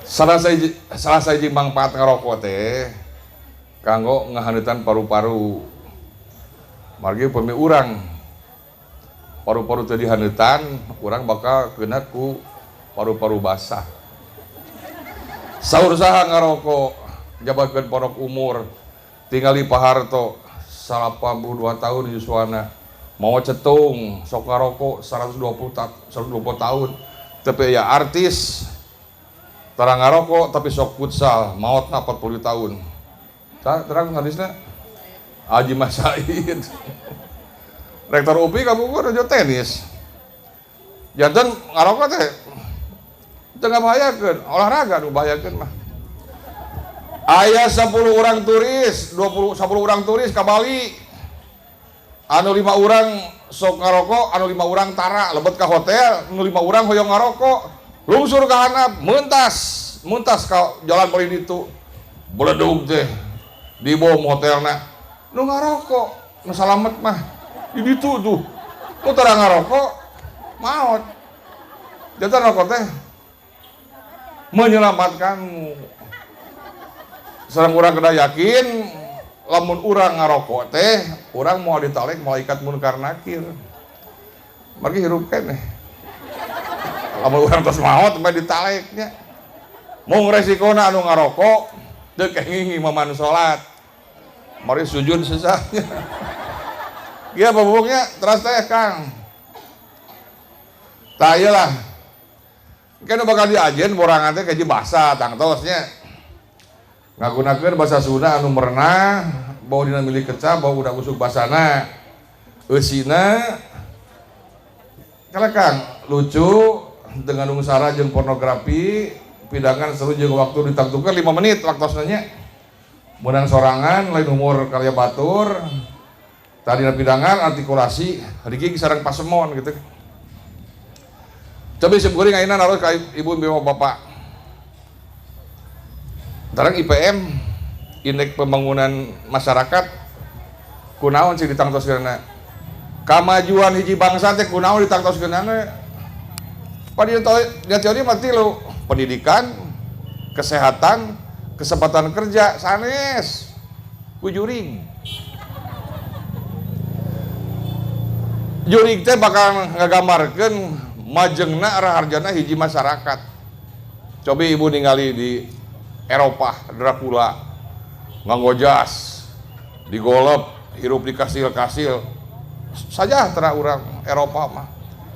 Salah sahiji mangfaat ngarokok teh kanggo ngahaneutan paru-paru. Margi upami urang paru-paru teu dihaneutan, urang bakal kena ku paru-paru basah. Saur saha ngarokok jabakeun porok umur, tingali Pak Harto 82 tahun yuswana, mau cetung sok ngarokok 120 tahun, tapi ya artis tarang ngarokok tapi sok futsal maotna 40 tahun. Terang hadisna Haji Mas Said. Rektor UPI kamu udah tenis. Jantan ngarokok teh teu ngabahayakeun, olahraga nu bahayakeun mah. Aya 10 orang turis, 20, 10 orang turis ke Bali. Anu 5 orang sok ngarokok, anu 5 orang tara lebet ke hotel, anu 5 orang hoyong ngarokok, lungsur ka handap, mentas, mentas ka jalan paling ditu. Beledug teh di bom hotelna. Nu ngarokok, nu salamet mah di ditu tuh. Nu tara ngarokok maot. Jantan rokok teh menyelamatkanmu. Sareng urang kedah yakin lamun urang ngarokok teh urang mau ditalek malaikat munkar nakir. Margi hirup keneh. Lamun urang tos maot mah ditaleknya. Mung resikona anu ngarokok teu kenging imaman salat. Mari sujud susahnya. Ieu babubuknya teras teh Kang. Tah ieu lah. Kan bakal diajen borangan teh kaji basa tangtosnya. Ngagunakeun bahasa Sunda anu merenah, bau dina milik kecap, bau udah usuk basana. Eusina kala Kang lucu dengan sara jeung pornografi, pidangan seru jeung waktu ditangtukeun 5 menit waktosna nya. Meunang sorangan lain humor karya batur. Tadina pidangan artikulasi rigi sareng pasemon gitu. Coba sim kuring ayeuna naros ka ibu bima bapak. Tarang IPM Indeks Pembangunan Masyarakat kunaon sih ditangtoskeunna? Kamajuan hiji bangsa teh kunaon ditangtoskeunna? Pada teori mah tilu, pendidikan, kesehatan, kesempatan kerja, sanes ku jurig. Jurig teh bakal ngagambarkeun majengna raharjana hiji masyarakat. Coba ibu ningali di Eropah Dracula nganggo jas digolep hirup di kastil-kastil sajahtera urang Eropa mah.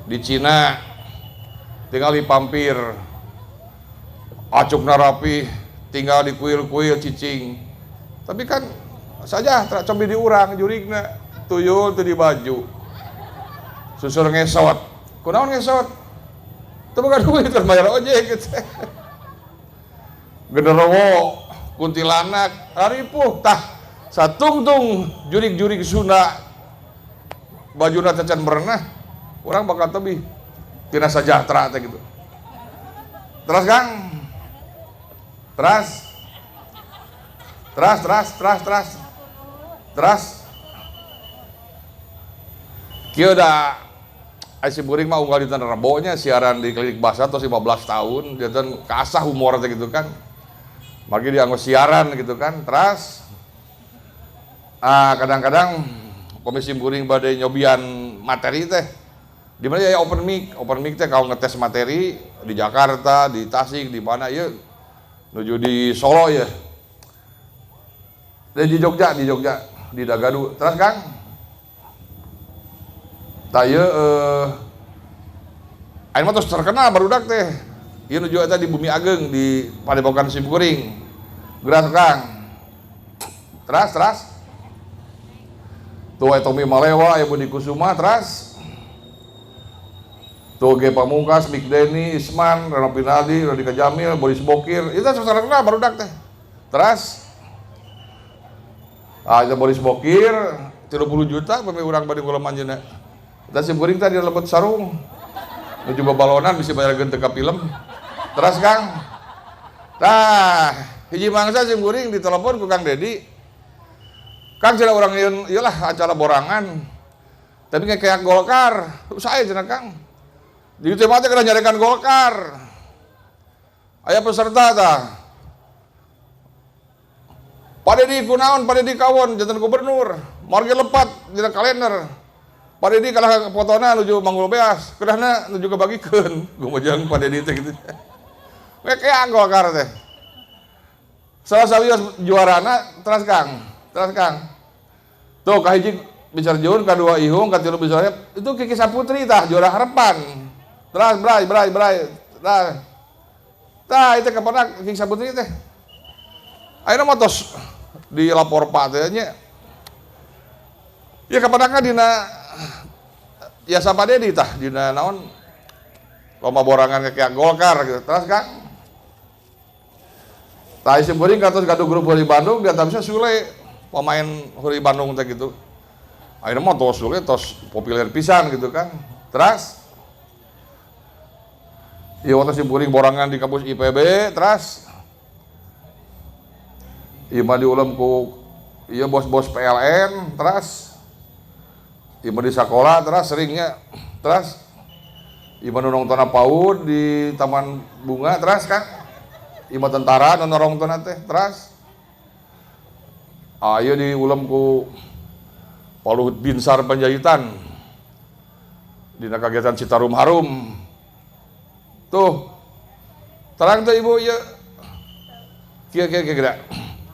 Di Cina tinggal di pampir acukna rapi tinggal di kuil-kuil cicing, tapi kan sajahtera. Coba di urang jurigna tuyul teu di baju susur ngesot kunaon ngesot teu boga duit keur bayar ojek gitu. Genderowo kuntilanak ripuh tah satungtung jurig-jurig Sunda bajuna cacan merenah urang bakal tebih tina sajahtera teh gitu. Terus Kang, terus terus terus terus terus terus kieu da ai si buring mah unggal dinten Rebo nya siaran di klinik bahasa tos 15 tahun janten kaasah humor teh gitu kan. Margi dianggo siaran gitu kan. Terus kadang-kadang komisi kuring bade nyobian materi teh di mana ya open mic teh kalau ngetes materi di Jakarta, di Tasik, di mana ya nuju di Solo ya. Dan di Jogja, di Dagadu. Terus Kang tah ieu ayeuna mah tos terkenal barudak teh. Ieu nuju eta di Bumi Ageng di Padepokan Simkuring. Geras Kang. Teras, teras. Tuh Tommy Malewa, ya Budi Kusuma, teras. Tuh Ge Pamungkas, Mik Denny, Isman, Reno Pinaldi, Rodika Jamil, Boris Bokir. Itu sasaran barudak teh. Terus ah itu Boris Bokir 30 juta pami urang bade ngulem anjeunna. Eta sim kuring tadi lebet sarung. Nuju babalonan bisa bayar teu ka film. Terus Kang. Tah, hiji mangsa sim kuring ditelepon ku Kang Dedi. Kang, cenah urang ieu lah acara borangan. Tapi kayak Golkar, saya cenah, Kang. Di tema teh kena nyarekan Golkar. Aya peserta tah. Pak Dedi kunaon, Pak Dedi kawon janten gubernur. Margi lepat dina kalender. Pak Dedi kalah fotona nuju manggul beas, kedahna nuju kebagikeun. Gumujeng Pak Dedi teh gitu. We kayak Golkar teh. Salah sawios juarana terus Kang, terus Kang. Tuh kahiji bicara Jun, kadua Ihung, katilu bicara itu Kiki Saputri tah juara harapan. Terus bray bray bray. Tah. Tah itu kepada Kiki Saputri teh. Ayeuna mah tos dilapor Pak teh nya. Ya kepada dina jasa Pak Dedi tah dina naon lomba borangan kayak Golkar gitu. Terus Kang. Tah sim kuring katos gaduh grup Heureuy Bandung, di antaranya Sule pemain Heureuy Bandung teh gitu. Ayeuna mah tos Sule tos populer pisan gitu kan. Terus ieu waktu sim kuring borangan di kampus IPB, terus ieu mah diulem ku ieu bos-bos PLN, terus ieu mah di sekolah, terus seringnya, terus ieu mah nu nongtonna PAUD di Taman Bunga, terus Kang. Ieu mah tentara nu nongtonna teh, terus ah ieu diulem ku Pak Luhut Binsar Panjaitan dina kagiatan Citarum Harum. Tuh terang tuh ibu ya, kieu kieu kieu geura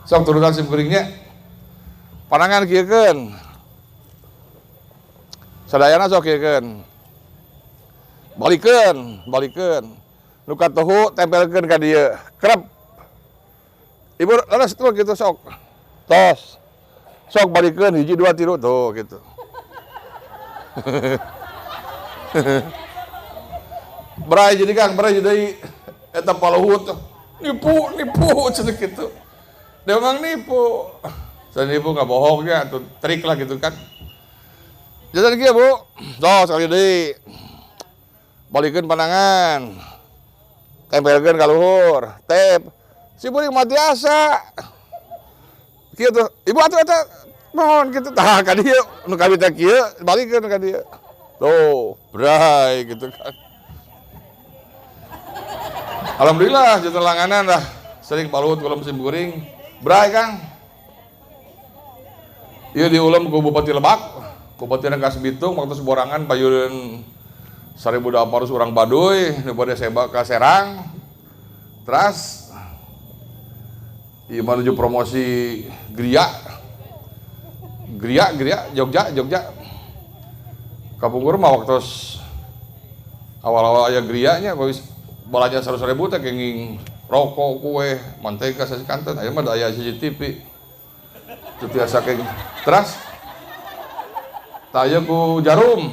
sok turunan sim kuringnya panangan kieukeun sadayana, sok kieukeun, balikeun balikeun, nu katuhu tempelkeun ka dieu krep. Ibu leres tuh gitu, sok tos sok balikeun, hiji dua tilu, tuh gitu. Berai jadi Kang, berai jadi eta Pak Luhut nipu nipu cenah gitu. Dia memang nipu. Saya nipu nggak bohong ya, atau trik lah gitu kan. Jadi kieu, Bu. Tuh sekali deui. Balikeun pandangan. Tempelkeun ka luhur. Tep. Si burik mati asa. Kieu tuh. Ibu atuh eta mohon gitu tah ka dieu nu kami teh kieu balikeun ka dieu. Tuh, bray gitu kan. Alhamdulillah jadi langganan lah. Sering Pak Luhut kalau musim kuring. Bray Kang. Iya diulem ku Bupati Lebak, Bupati Rangkas Bitung waktu seborangan payun 1800 orang Baduy, nu bade seba ka Serang. Terus ieu menuju promosi Gria. Gria, Gria, Jogja, Jogja. Kapungkur mah waktu awal-awal aya Grianya, balanja 100 ribu teh kenging rokok, kue, mantega sasikanten, aya mah aya CCTV. Teu tiasa kenging. Terus taya ku jarum.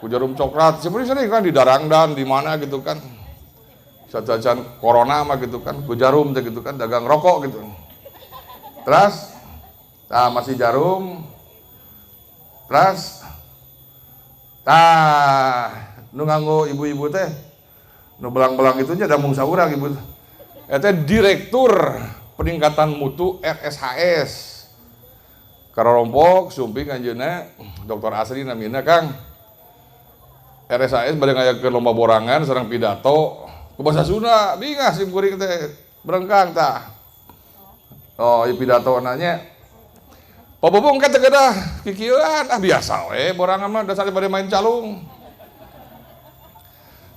Ku jarum coklat. Sebenarnya sering kan di Darangdan di mana gitu kan. Sacacan corona mah gitu kan, ku jarum teh gitu kan, dagang rokok gitu. Terus nah masih jarum. Terus tah nu nganggo ibu-ibu teh nu belang-belang itu nya da mung saurang ibu. Eta direktur peningkatan mutu RSHS. Karompok sumping anjeunna Dr. Asri namina, Kang. RSHS bade ngayakeun lomba borangan sareng pidato ku bahasa Sunda, bingah sim kuring teh berengkang tah. Oh, ieu pidato nanya. Pak Bubung kan teu kedah kikieuan, ah biasa we borangan mah dasar bade main calung.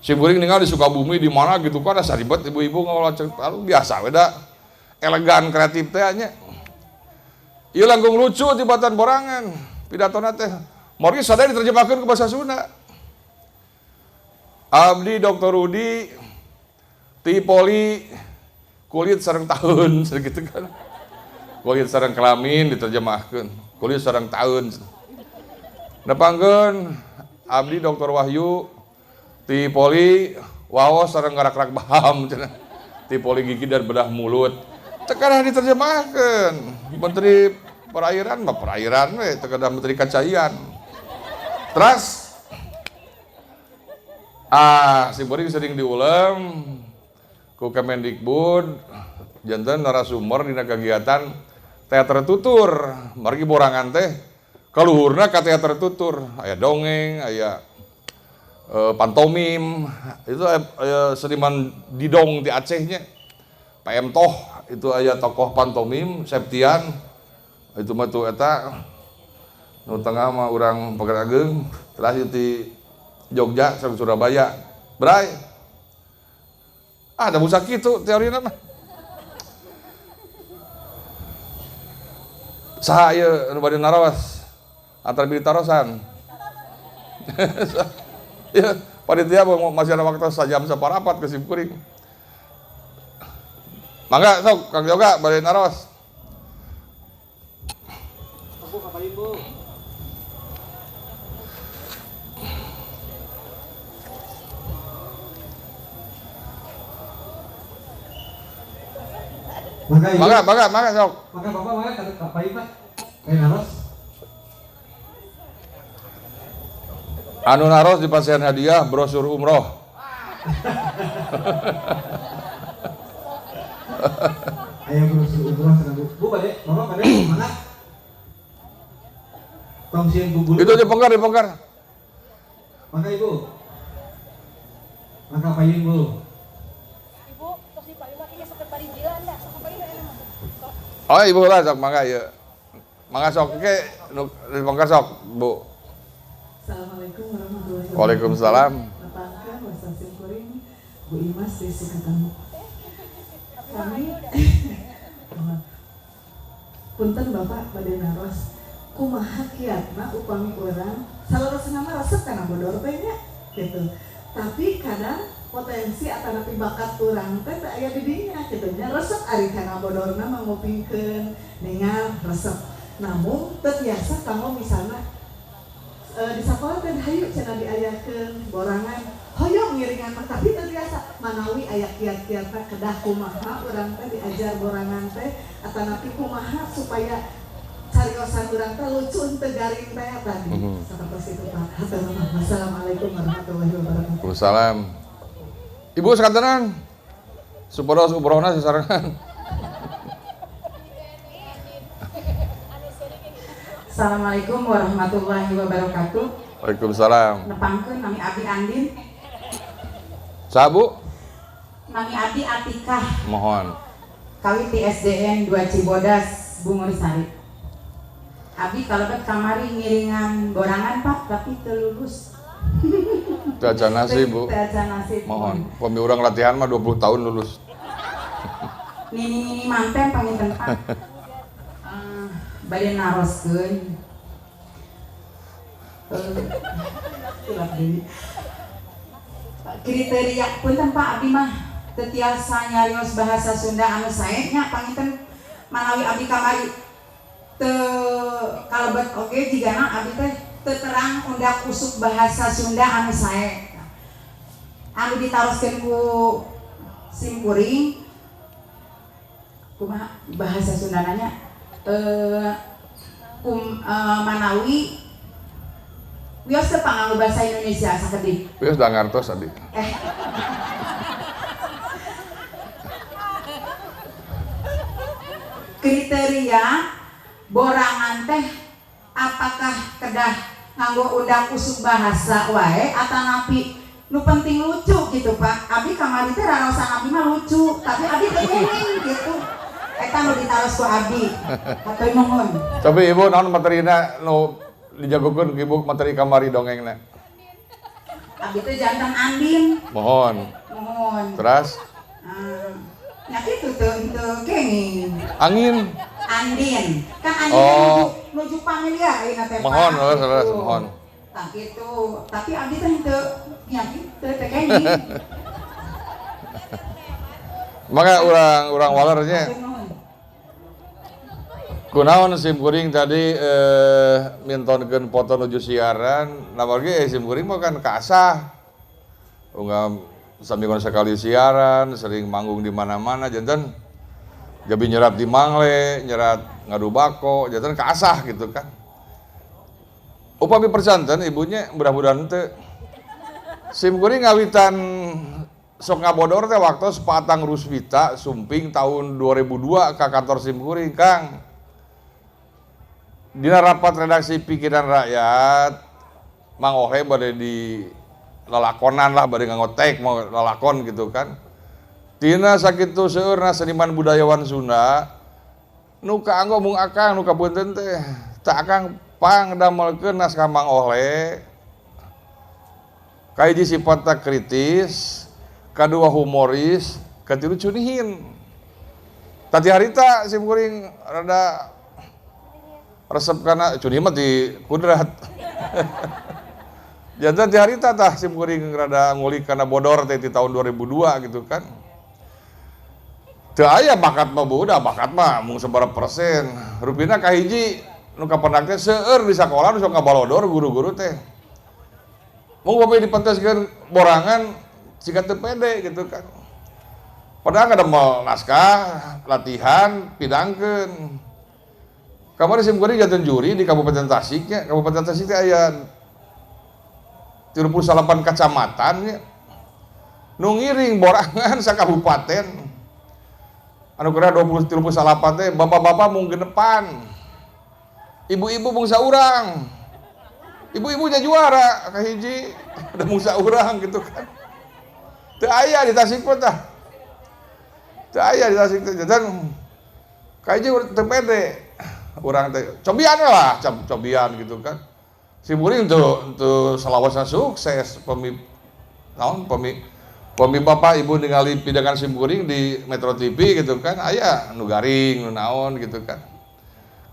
Sim kuring ninggal di Sukabumi di mana gitu kan asa ribet ibu-ibu ngolah calung, biasa we da elegan kreatif teh nya. Ieu langkung lucu tibatan borangan pidatona teh. Margi sadaya diterjemahkeun ke bahasa Sunda. Abdi Dr. Rudi ti poli kulit sareng tahun gitu kan. Kulit sareng kelamin diterjemahkeun, kulit sareng tahun. Nepangkeun abdi Dr. Wahyu Ti poli waos sareng ngarak-rak baham cenah. Ti poli gigi dan bedah mulut. Teu kedah diterjemahkeun. Menteri perairan mah perairan we, teu kedah menteri kacaian. Terus sim kuring sering diulem ku Kemendikbud janten narasumber dina kegiatan teater tutur. Margi borangan teh kaluhurna ka teater tutur, aya dongeng, aya pantomim, itu aya seniman didong di Acehnya. PM Toh itu aya tokoh pantomim Septian itu mah tuh eta nu tengah mah urang Pagar Ageung, terus di Jogja sareng Surabaya. Bray. Ah, da busa kitu teorina mah. Saha ieu nu bade naros? Antar bilih tarosan. Ya, panitia masih ada waktu sajam saparapat ke sim kuring. Mangga sok Kang Yoga bade naros. Bu, kapain, Bu? Mangga, Ibu. Mangga, mangga, mangga sok. Mangga Bapak, mangga kapain, Pak? Kayak naros. Anu naros di pasian hadiah brosur umroh. Ayo brosur umroh cenah, Bu. Bu bade, Bapak bade mana? Tong sieun bubulu. Itu dipongkar, dipongkar. Mangga Ibu. Mangga payung, Bu. Ibu, tos di payung mah kayaknya sok parijilan dah. Sok payung enak mah. Sok. Oh, Ibu lah sok mangga ieu. Mangga sok ke nu dipongkar sok, Bu. Assalamualaikum warahmatullahi wabarakatuh. Waalaikumsalam. Nepangkeun wasa sim kuring Bu Imas di Sukatamu. Kami punten Bapak bade naros kumaha kiatna upami urang saleresna mah resep kana bodor teh nya gitu. Tapi kadang potensi atanapi bakat urang teh teu aya di dinya kitu nya, resep ari kana bodorna mah ngupingkeun ningal resep. Namun teu tiasa kanggo misalna di sakola teh hayu cenah diayakeun borangan hoyong ngiringan mah tapi teu tiasa manawi aya kiat-kiatna kedah kumaha urang teh diajar borangan teh atanapi kumaha supaya cariosan urang teh lucu henteu garing teh tadi. Sapertos itu Pak. Hatur nuhun. Wassalamualaikum warahmatullahi wabarakatuh. Waalaikumsalam. Ibu sakantenan supados umrohna sasarengan. Assalamualaikum warahmatullahi wabarakatuh. Waalaikumsalam. Nepangkeun nami Abi Andin. Saha, Bu? Nami Abi Atikah. Mohon. Kawit di SDN 2 Cibodas, Bungursari. Abi kalebet kamari ngiringan borangan Pak, tapi teu lulus. Teu acan nasib, Bu. Teu acan nasib. Mohon. Pami urang latihan mah 20 tahun lulus. Nini-nini manten panginten Pak. Bade naroskeun. Tilap deui. Kriteria punten Pak abdi mah teu tiasa nyarios bahasa Sunda anu sae nya panginten manawi abdi kamari teu kalebet oge jigana abdi teh teu terang undak usuk bahasa Sunda anu sae. Anu ditaroskeun ku sim kuring kumaha bahasa Sundana nya manawi wios teu panganggo bahasa Indonesia sakedik. Wios da ngartos abdi. Kriteria borangan teh apakah kedah nganggo undak usuk bahasa wae atanapi nu penting lucu gitu Pak. Abi kamari teh raraosan abi mah lucu, tapi abi teu kuning gitu. Eta nu ditaros ku abi. Hatur nuhun. Tapi ibu naon materina nu dijagokeun ku ibu materi kamari dongengna? Abi teh jantan Andin. Mohon. Mohon. Terus? Nya kitu teu kenging. Angin. Andin. Kan Andin Oh. nuju familia ayeuna teh Pak. Mohon, leres, leres, Gitu. mohon. Tah kitu. Tapi abdi teh henteu nya kitu teh kenging. Maka urang walernya. Kunaon sim kuring tadi mintonkeun foto nuju siaran, nah margi sim kuring mah kan kaasah. Unggal saminggon sekali siaran, sering manggung di mana-mana, janten jabi nyerat di Mangle, nyerat ngadu bako, janten kaasah gitu kan. Upami percanten ibunya mudah-mudahan teu. Sim kuring ngawitan sok ngabodor teh waktu Patang Ruswita sumping tahun 2002 ke kantor sim kuring, Kang. Dina rapat redaksi Pikiran Rakyat, Mang Ohe bade di lalakonan lah, bade ngangotek mau lalakon gitu kan. Tina sakitu seueurna seniman budayawan Sunda nu kaanggo mung akang nu kapunten teh, tah akang pang damelkeun naskah Mang Ohe. Kahiji sifatna kritis, kadua humoris, katilu cunihin. Tadi harita sim kuring rada resep kana cunihin mah di kudrat. Janten ti harita tah sim kuring rada ngulik kana bodor teh di tahun 2002 gitu kan. Teu aya bakat mah bu, udah bakat mah mung sabaraha persen. Rupina kahiji nu kapendak teh seueur di sakola nu sok ngabalodor guru-guru teh. Mung upami dipenteskeun borangan siga teu pede gitu kan. Padahal ngadamel naskah, latihan, pidangkeun. Kamari sim kuring janten juri di Kabupaten Tasik nya. Kabupaten Tasik teh aya 38 kacamatan nya. Nu ngiring borangan sakabupaten. Anu kira 38 teh bapak-bapak mung genepan. Ibu-ibu mung saurang. Ibu-ibunya juara kahiji, ada mung saurang gitu kan. Teu aya di Tasik mah tah. Teu aya di Tasik teh. Janten kahiji teu pede. Urang teh cobian lah, cobian gitu kan. Si kuring teu salawasna sukses pemi naon pemi pemi bapak ibu ningali pidangan sim kuring di Metro TV gitu kan, aya nu garing nu naon gitu kan.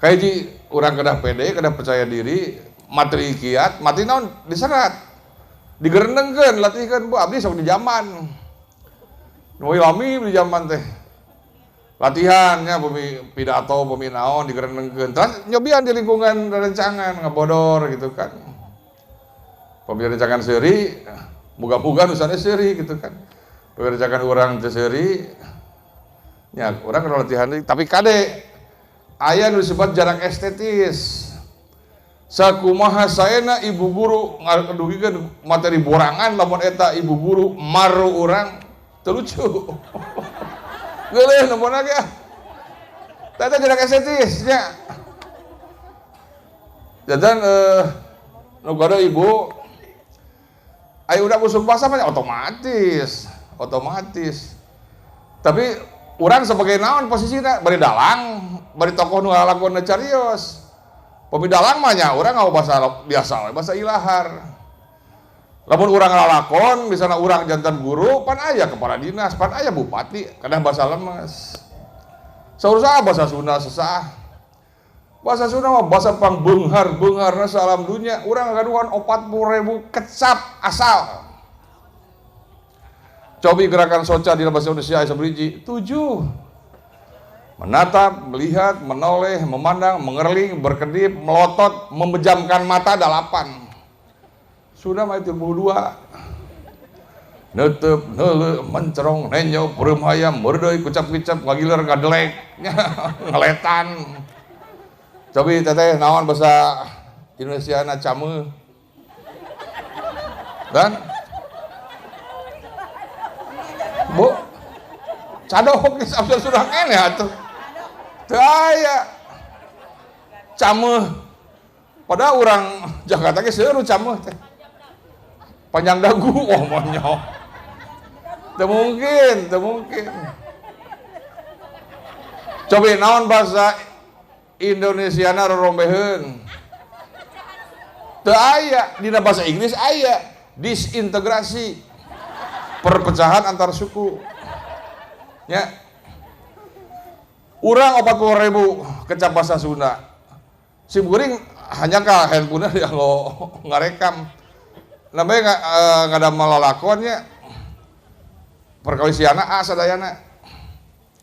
Kahiji urang kedah pede, kedah percaya diri, materi kiat, materi naon diserat. Digerendengkeun, latihkeun bu abdi sok di zaman. Nu lami di zaman teh. Latihannya pemi pidato, pemi naon digerendengkeun. Terus nyobian di lingkungan rencangan ngabodor gitu kan. Pemi rencangan seuri, moga-moga nu sanes seuri gitu kan. Pemi rencangan urang teu seuri, nya urang kudu latihan deui, tapi kade aya nu disebut jarak estetis. Sakumaha saena ibu guru ngadugikeun materi borangan lamun eta ibu guru maru urang teu lucu. Geuleuh nempona ge ah. Tah eta jarak estetis nya. Janten nu kade ibu aya udah usum bahasa mah otomatis, otomatis. Tapi urang sebagai naon posisina bari dalang, bari tokoh nu ngalakukeun carios. Pemi dalang mah nya urang nganggo bahasa biasa we, bahasa ilahar. Lamun urang ngalakon, misalnya urang jantan guru, pan aya kepala dinas, pan aya bupati, kadang bahasa lemes. Saur saha bahasa Sunda sesah. Bahasa Sunda mah bahasa pangbeunghar-beungharna salam dunya. Urang ngagaduhan 40.000 kecap asal. Cobi gerakan soca di bahasa Indonesia aya sabaraha? 7. Menatap, melihat, menoleh, memandang, mengerling, berkedip, melotot, memejamkan mata 8. Sudah mah 32. Netep, neuleuh, mencerong, nenjo, peureum hayam, meurdeuy, kucap-kicap, ngagiler, ngadelek, ngeletan. Cobi teteh naon bahasa Indonesia na cameuh. Dan Bu, cadok geus abdi sudah keneh atuh. Teu aya. Cameuh. Padahal urang Jakarta ge seueur cameuh teh. Panjang dagu, oh monyok. Teu mungkin, teu mungkin. Cobi naon bahasa Indonesiana rorombeheun. Teu aya, dina bahasa Inggris aya disintegrasi. Perpecahan antar suku. Ya. Urang 40.000 kecap bahasa Sunda. Si kuring hanya ka handphone dianggo ngarekam. Namanya ngadamel lalakonnya perkawisiana A sadayana.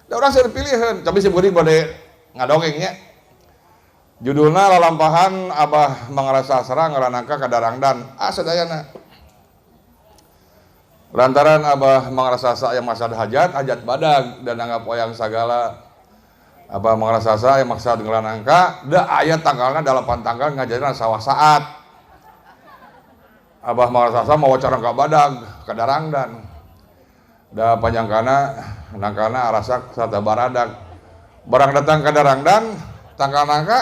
Da urang seueur pilihan, tapi si kuring bade ngadongengnya. Judulna Lalampahan Abah Mangrasa Sastra Ngaranangka Kadarangdan A sadayana. Lantaran Abah mangrasasa yang maksad hajat, hajat badag dan anggap wayang sagala. Abah mangrasasa yang maksad ngelanangka, da aya tanggalna 8 tanggal ngajaran sawah saat. Abah mangrasasa mawa carangka badag ka Darangdan. Da panjangkana nangkana arasak sarta baradag. Barang datang ka Darangdan, tanggal nangka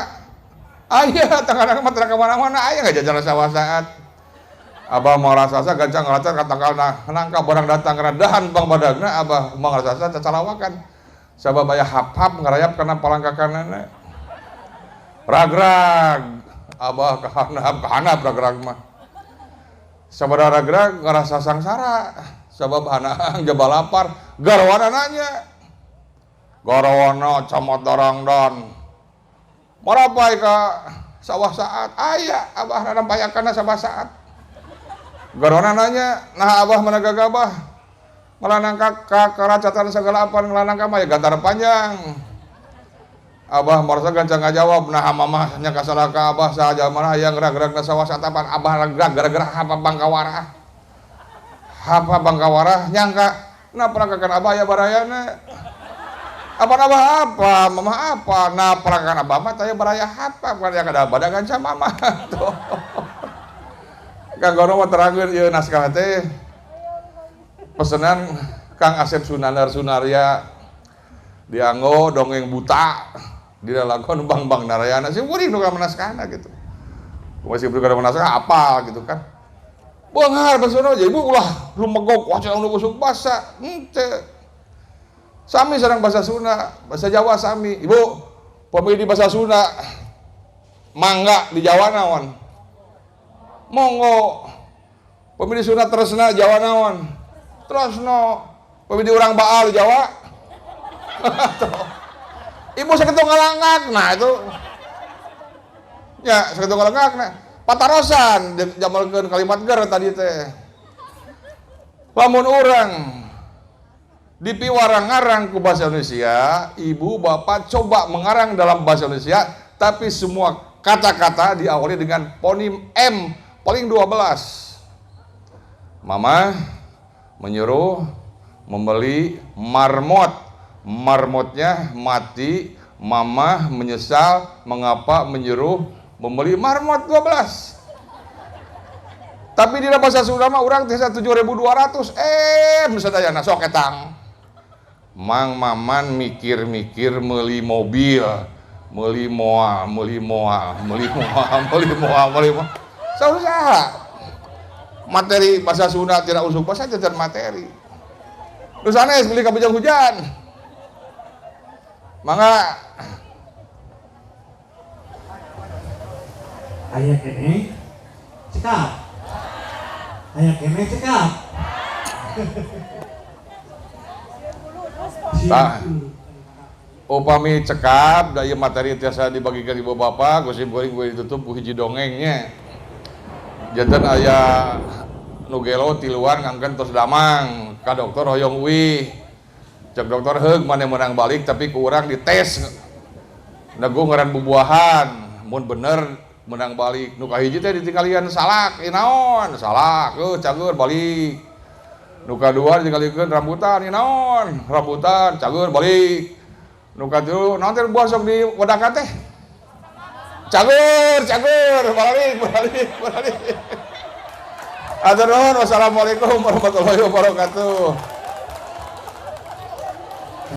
aya tanggal nangka mah teu ka mana-mana aya ngajaran sawah saat. Abah mangrasasa gancang ngalacar ka tanggal nangka barang datang kana dahan bang badagna abah mangrasasa cacalawakan. Sabab aya hap-hap ngarayap kana palangkakanana. Ragrag abah kahanap kahanap ragrag mah. Sabada ragrag ngarasa sangsara sabab anak jaba lapar garwana nanya. Garwana camat Darangdan. Marapai ka sawah saat aya abah nanampayakanna sawah saat. Garwana nanya, nah abah mana gagabah? Ngelanangka ka karacatan segala apa ngelanangka mah ya gantar panjang. Abah merasa gancang ngajawab, nah mamah nya kasalah ka abah saja mana hayang gerak-gerak sawah satapan abah gerak gara-gara hapa bangkawarah. Hapa bangkawarah nyangka nah perangkakan abah ya barayana. Apa abah apa, mamah apa, nah perangkakan abah mah taya baraya hapa, bukan yang ada badangan sama mama tuh. Kang Gono mah terangkeun ieu naskah teh pesenan Kang Asep Sunandar Sunarya dianggo dongeng buta di lalakon Bang Bang Narayana sih kuring nu ka naskahna gitu. Masih perlu kada naskah apal gitu kan. Beunghar pesona aja ibu ulah lumegok wah cenah nu busuk basa henteu. Sami sareng bahasa Sunda, bahasa Jawa sami. Ibu pamili bahasa Sunda mangga di Jawa naon? Monggo. Pemilih Sunda tresna Jawa naon? Tresno. Pemilih urang Baal di Jawa. Ibu sakitu ngalangak. Nah itu. Ya, sakitu ngalangak nah. Patarosan jamalkeun kalimat ger tadi teh. Lamun urang dipiwarang ngarang ku bahasa Indonesia, ibu bapak coba mengarang dalam bahasa Indonesia, tapi semua kata-kata diawali dengan fonim M paling 12. Mama menyuruh membeli marmot. Marmotnya mati, mama menyesal mengapa menyuruh membeli marmot 12. Tapi di bahasa Sunda mah urang teh 7.200 M sadayana sok etang. Mang Maman mikir-mikir meuli mobil, meuli moal, meuli moal, meuli moal, meuli moal, meuli moal. Sausaha. Materi bahasa Sunda tidak usuk bahasa jajan materi. Nu sanes beli kabujang hujan. Mangga. Aya keneh cekap. Aya keneh cekap. Tah. Upami cekap da ieu materi tiasa dibagikan ibu bapak, ku sim kuring gue ditutup ku hiji dongengnya. Janten aya nu gelo tiluan ngangkeun tos damang ka dokter hoyong uih. Cek dokter heug maneh meunang balik tapi ku urang dites nego ngaran bubuahan mun bener menang balik. Nu kahiji teh ditinggalian salak, ieu naon? Salak, heuh cager balik. Nu kadua ditinggalikeun rambutan, ieu naon? Rambutan, cager balik. Nu katilu naon teh buah sok di wedakan teh? Cager, cager, balik, balik, balik. Atur nuhun, wassalamualaikum warahmatullahi wabarakatuh.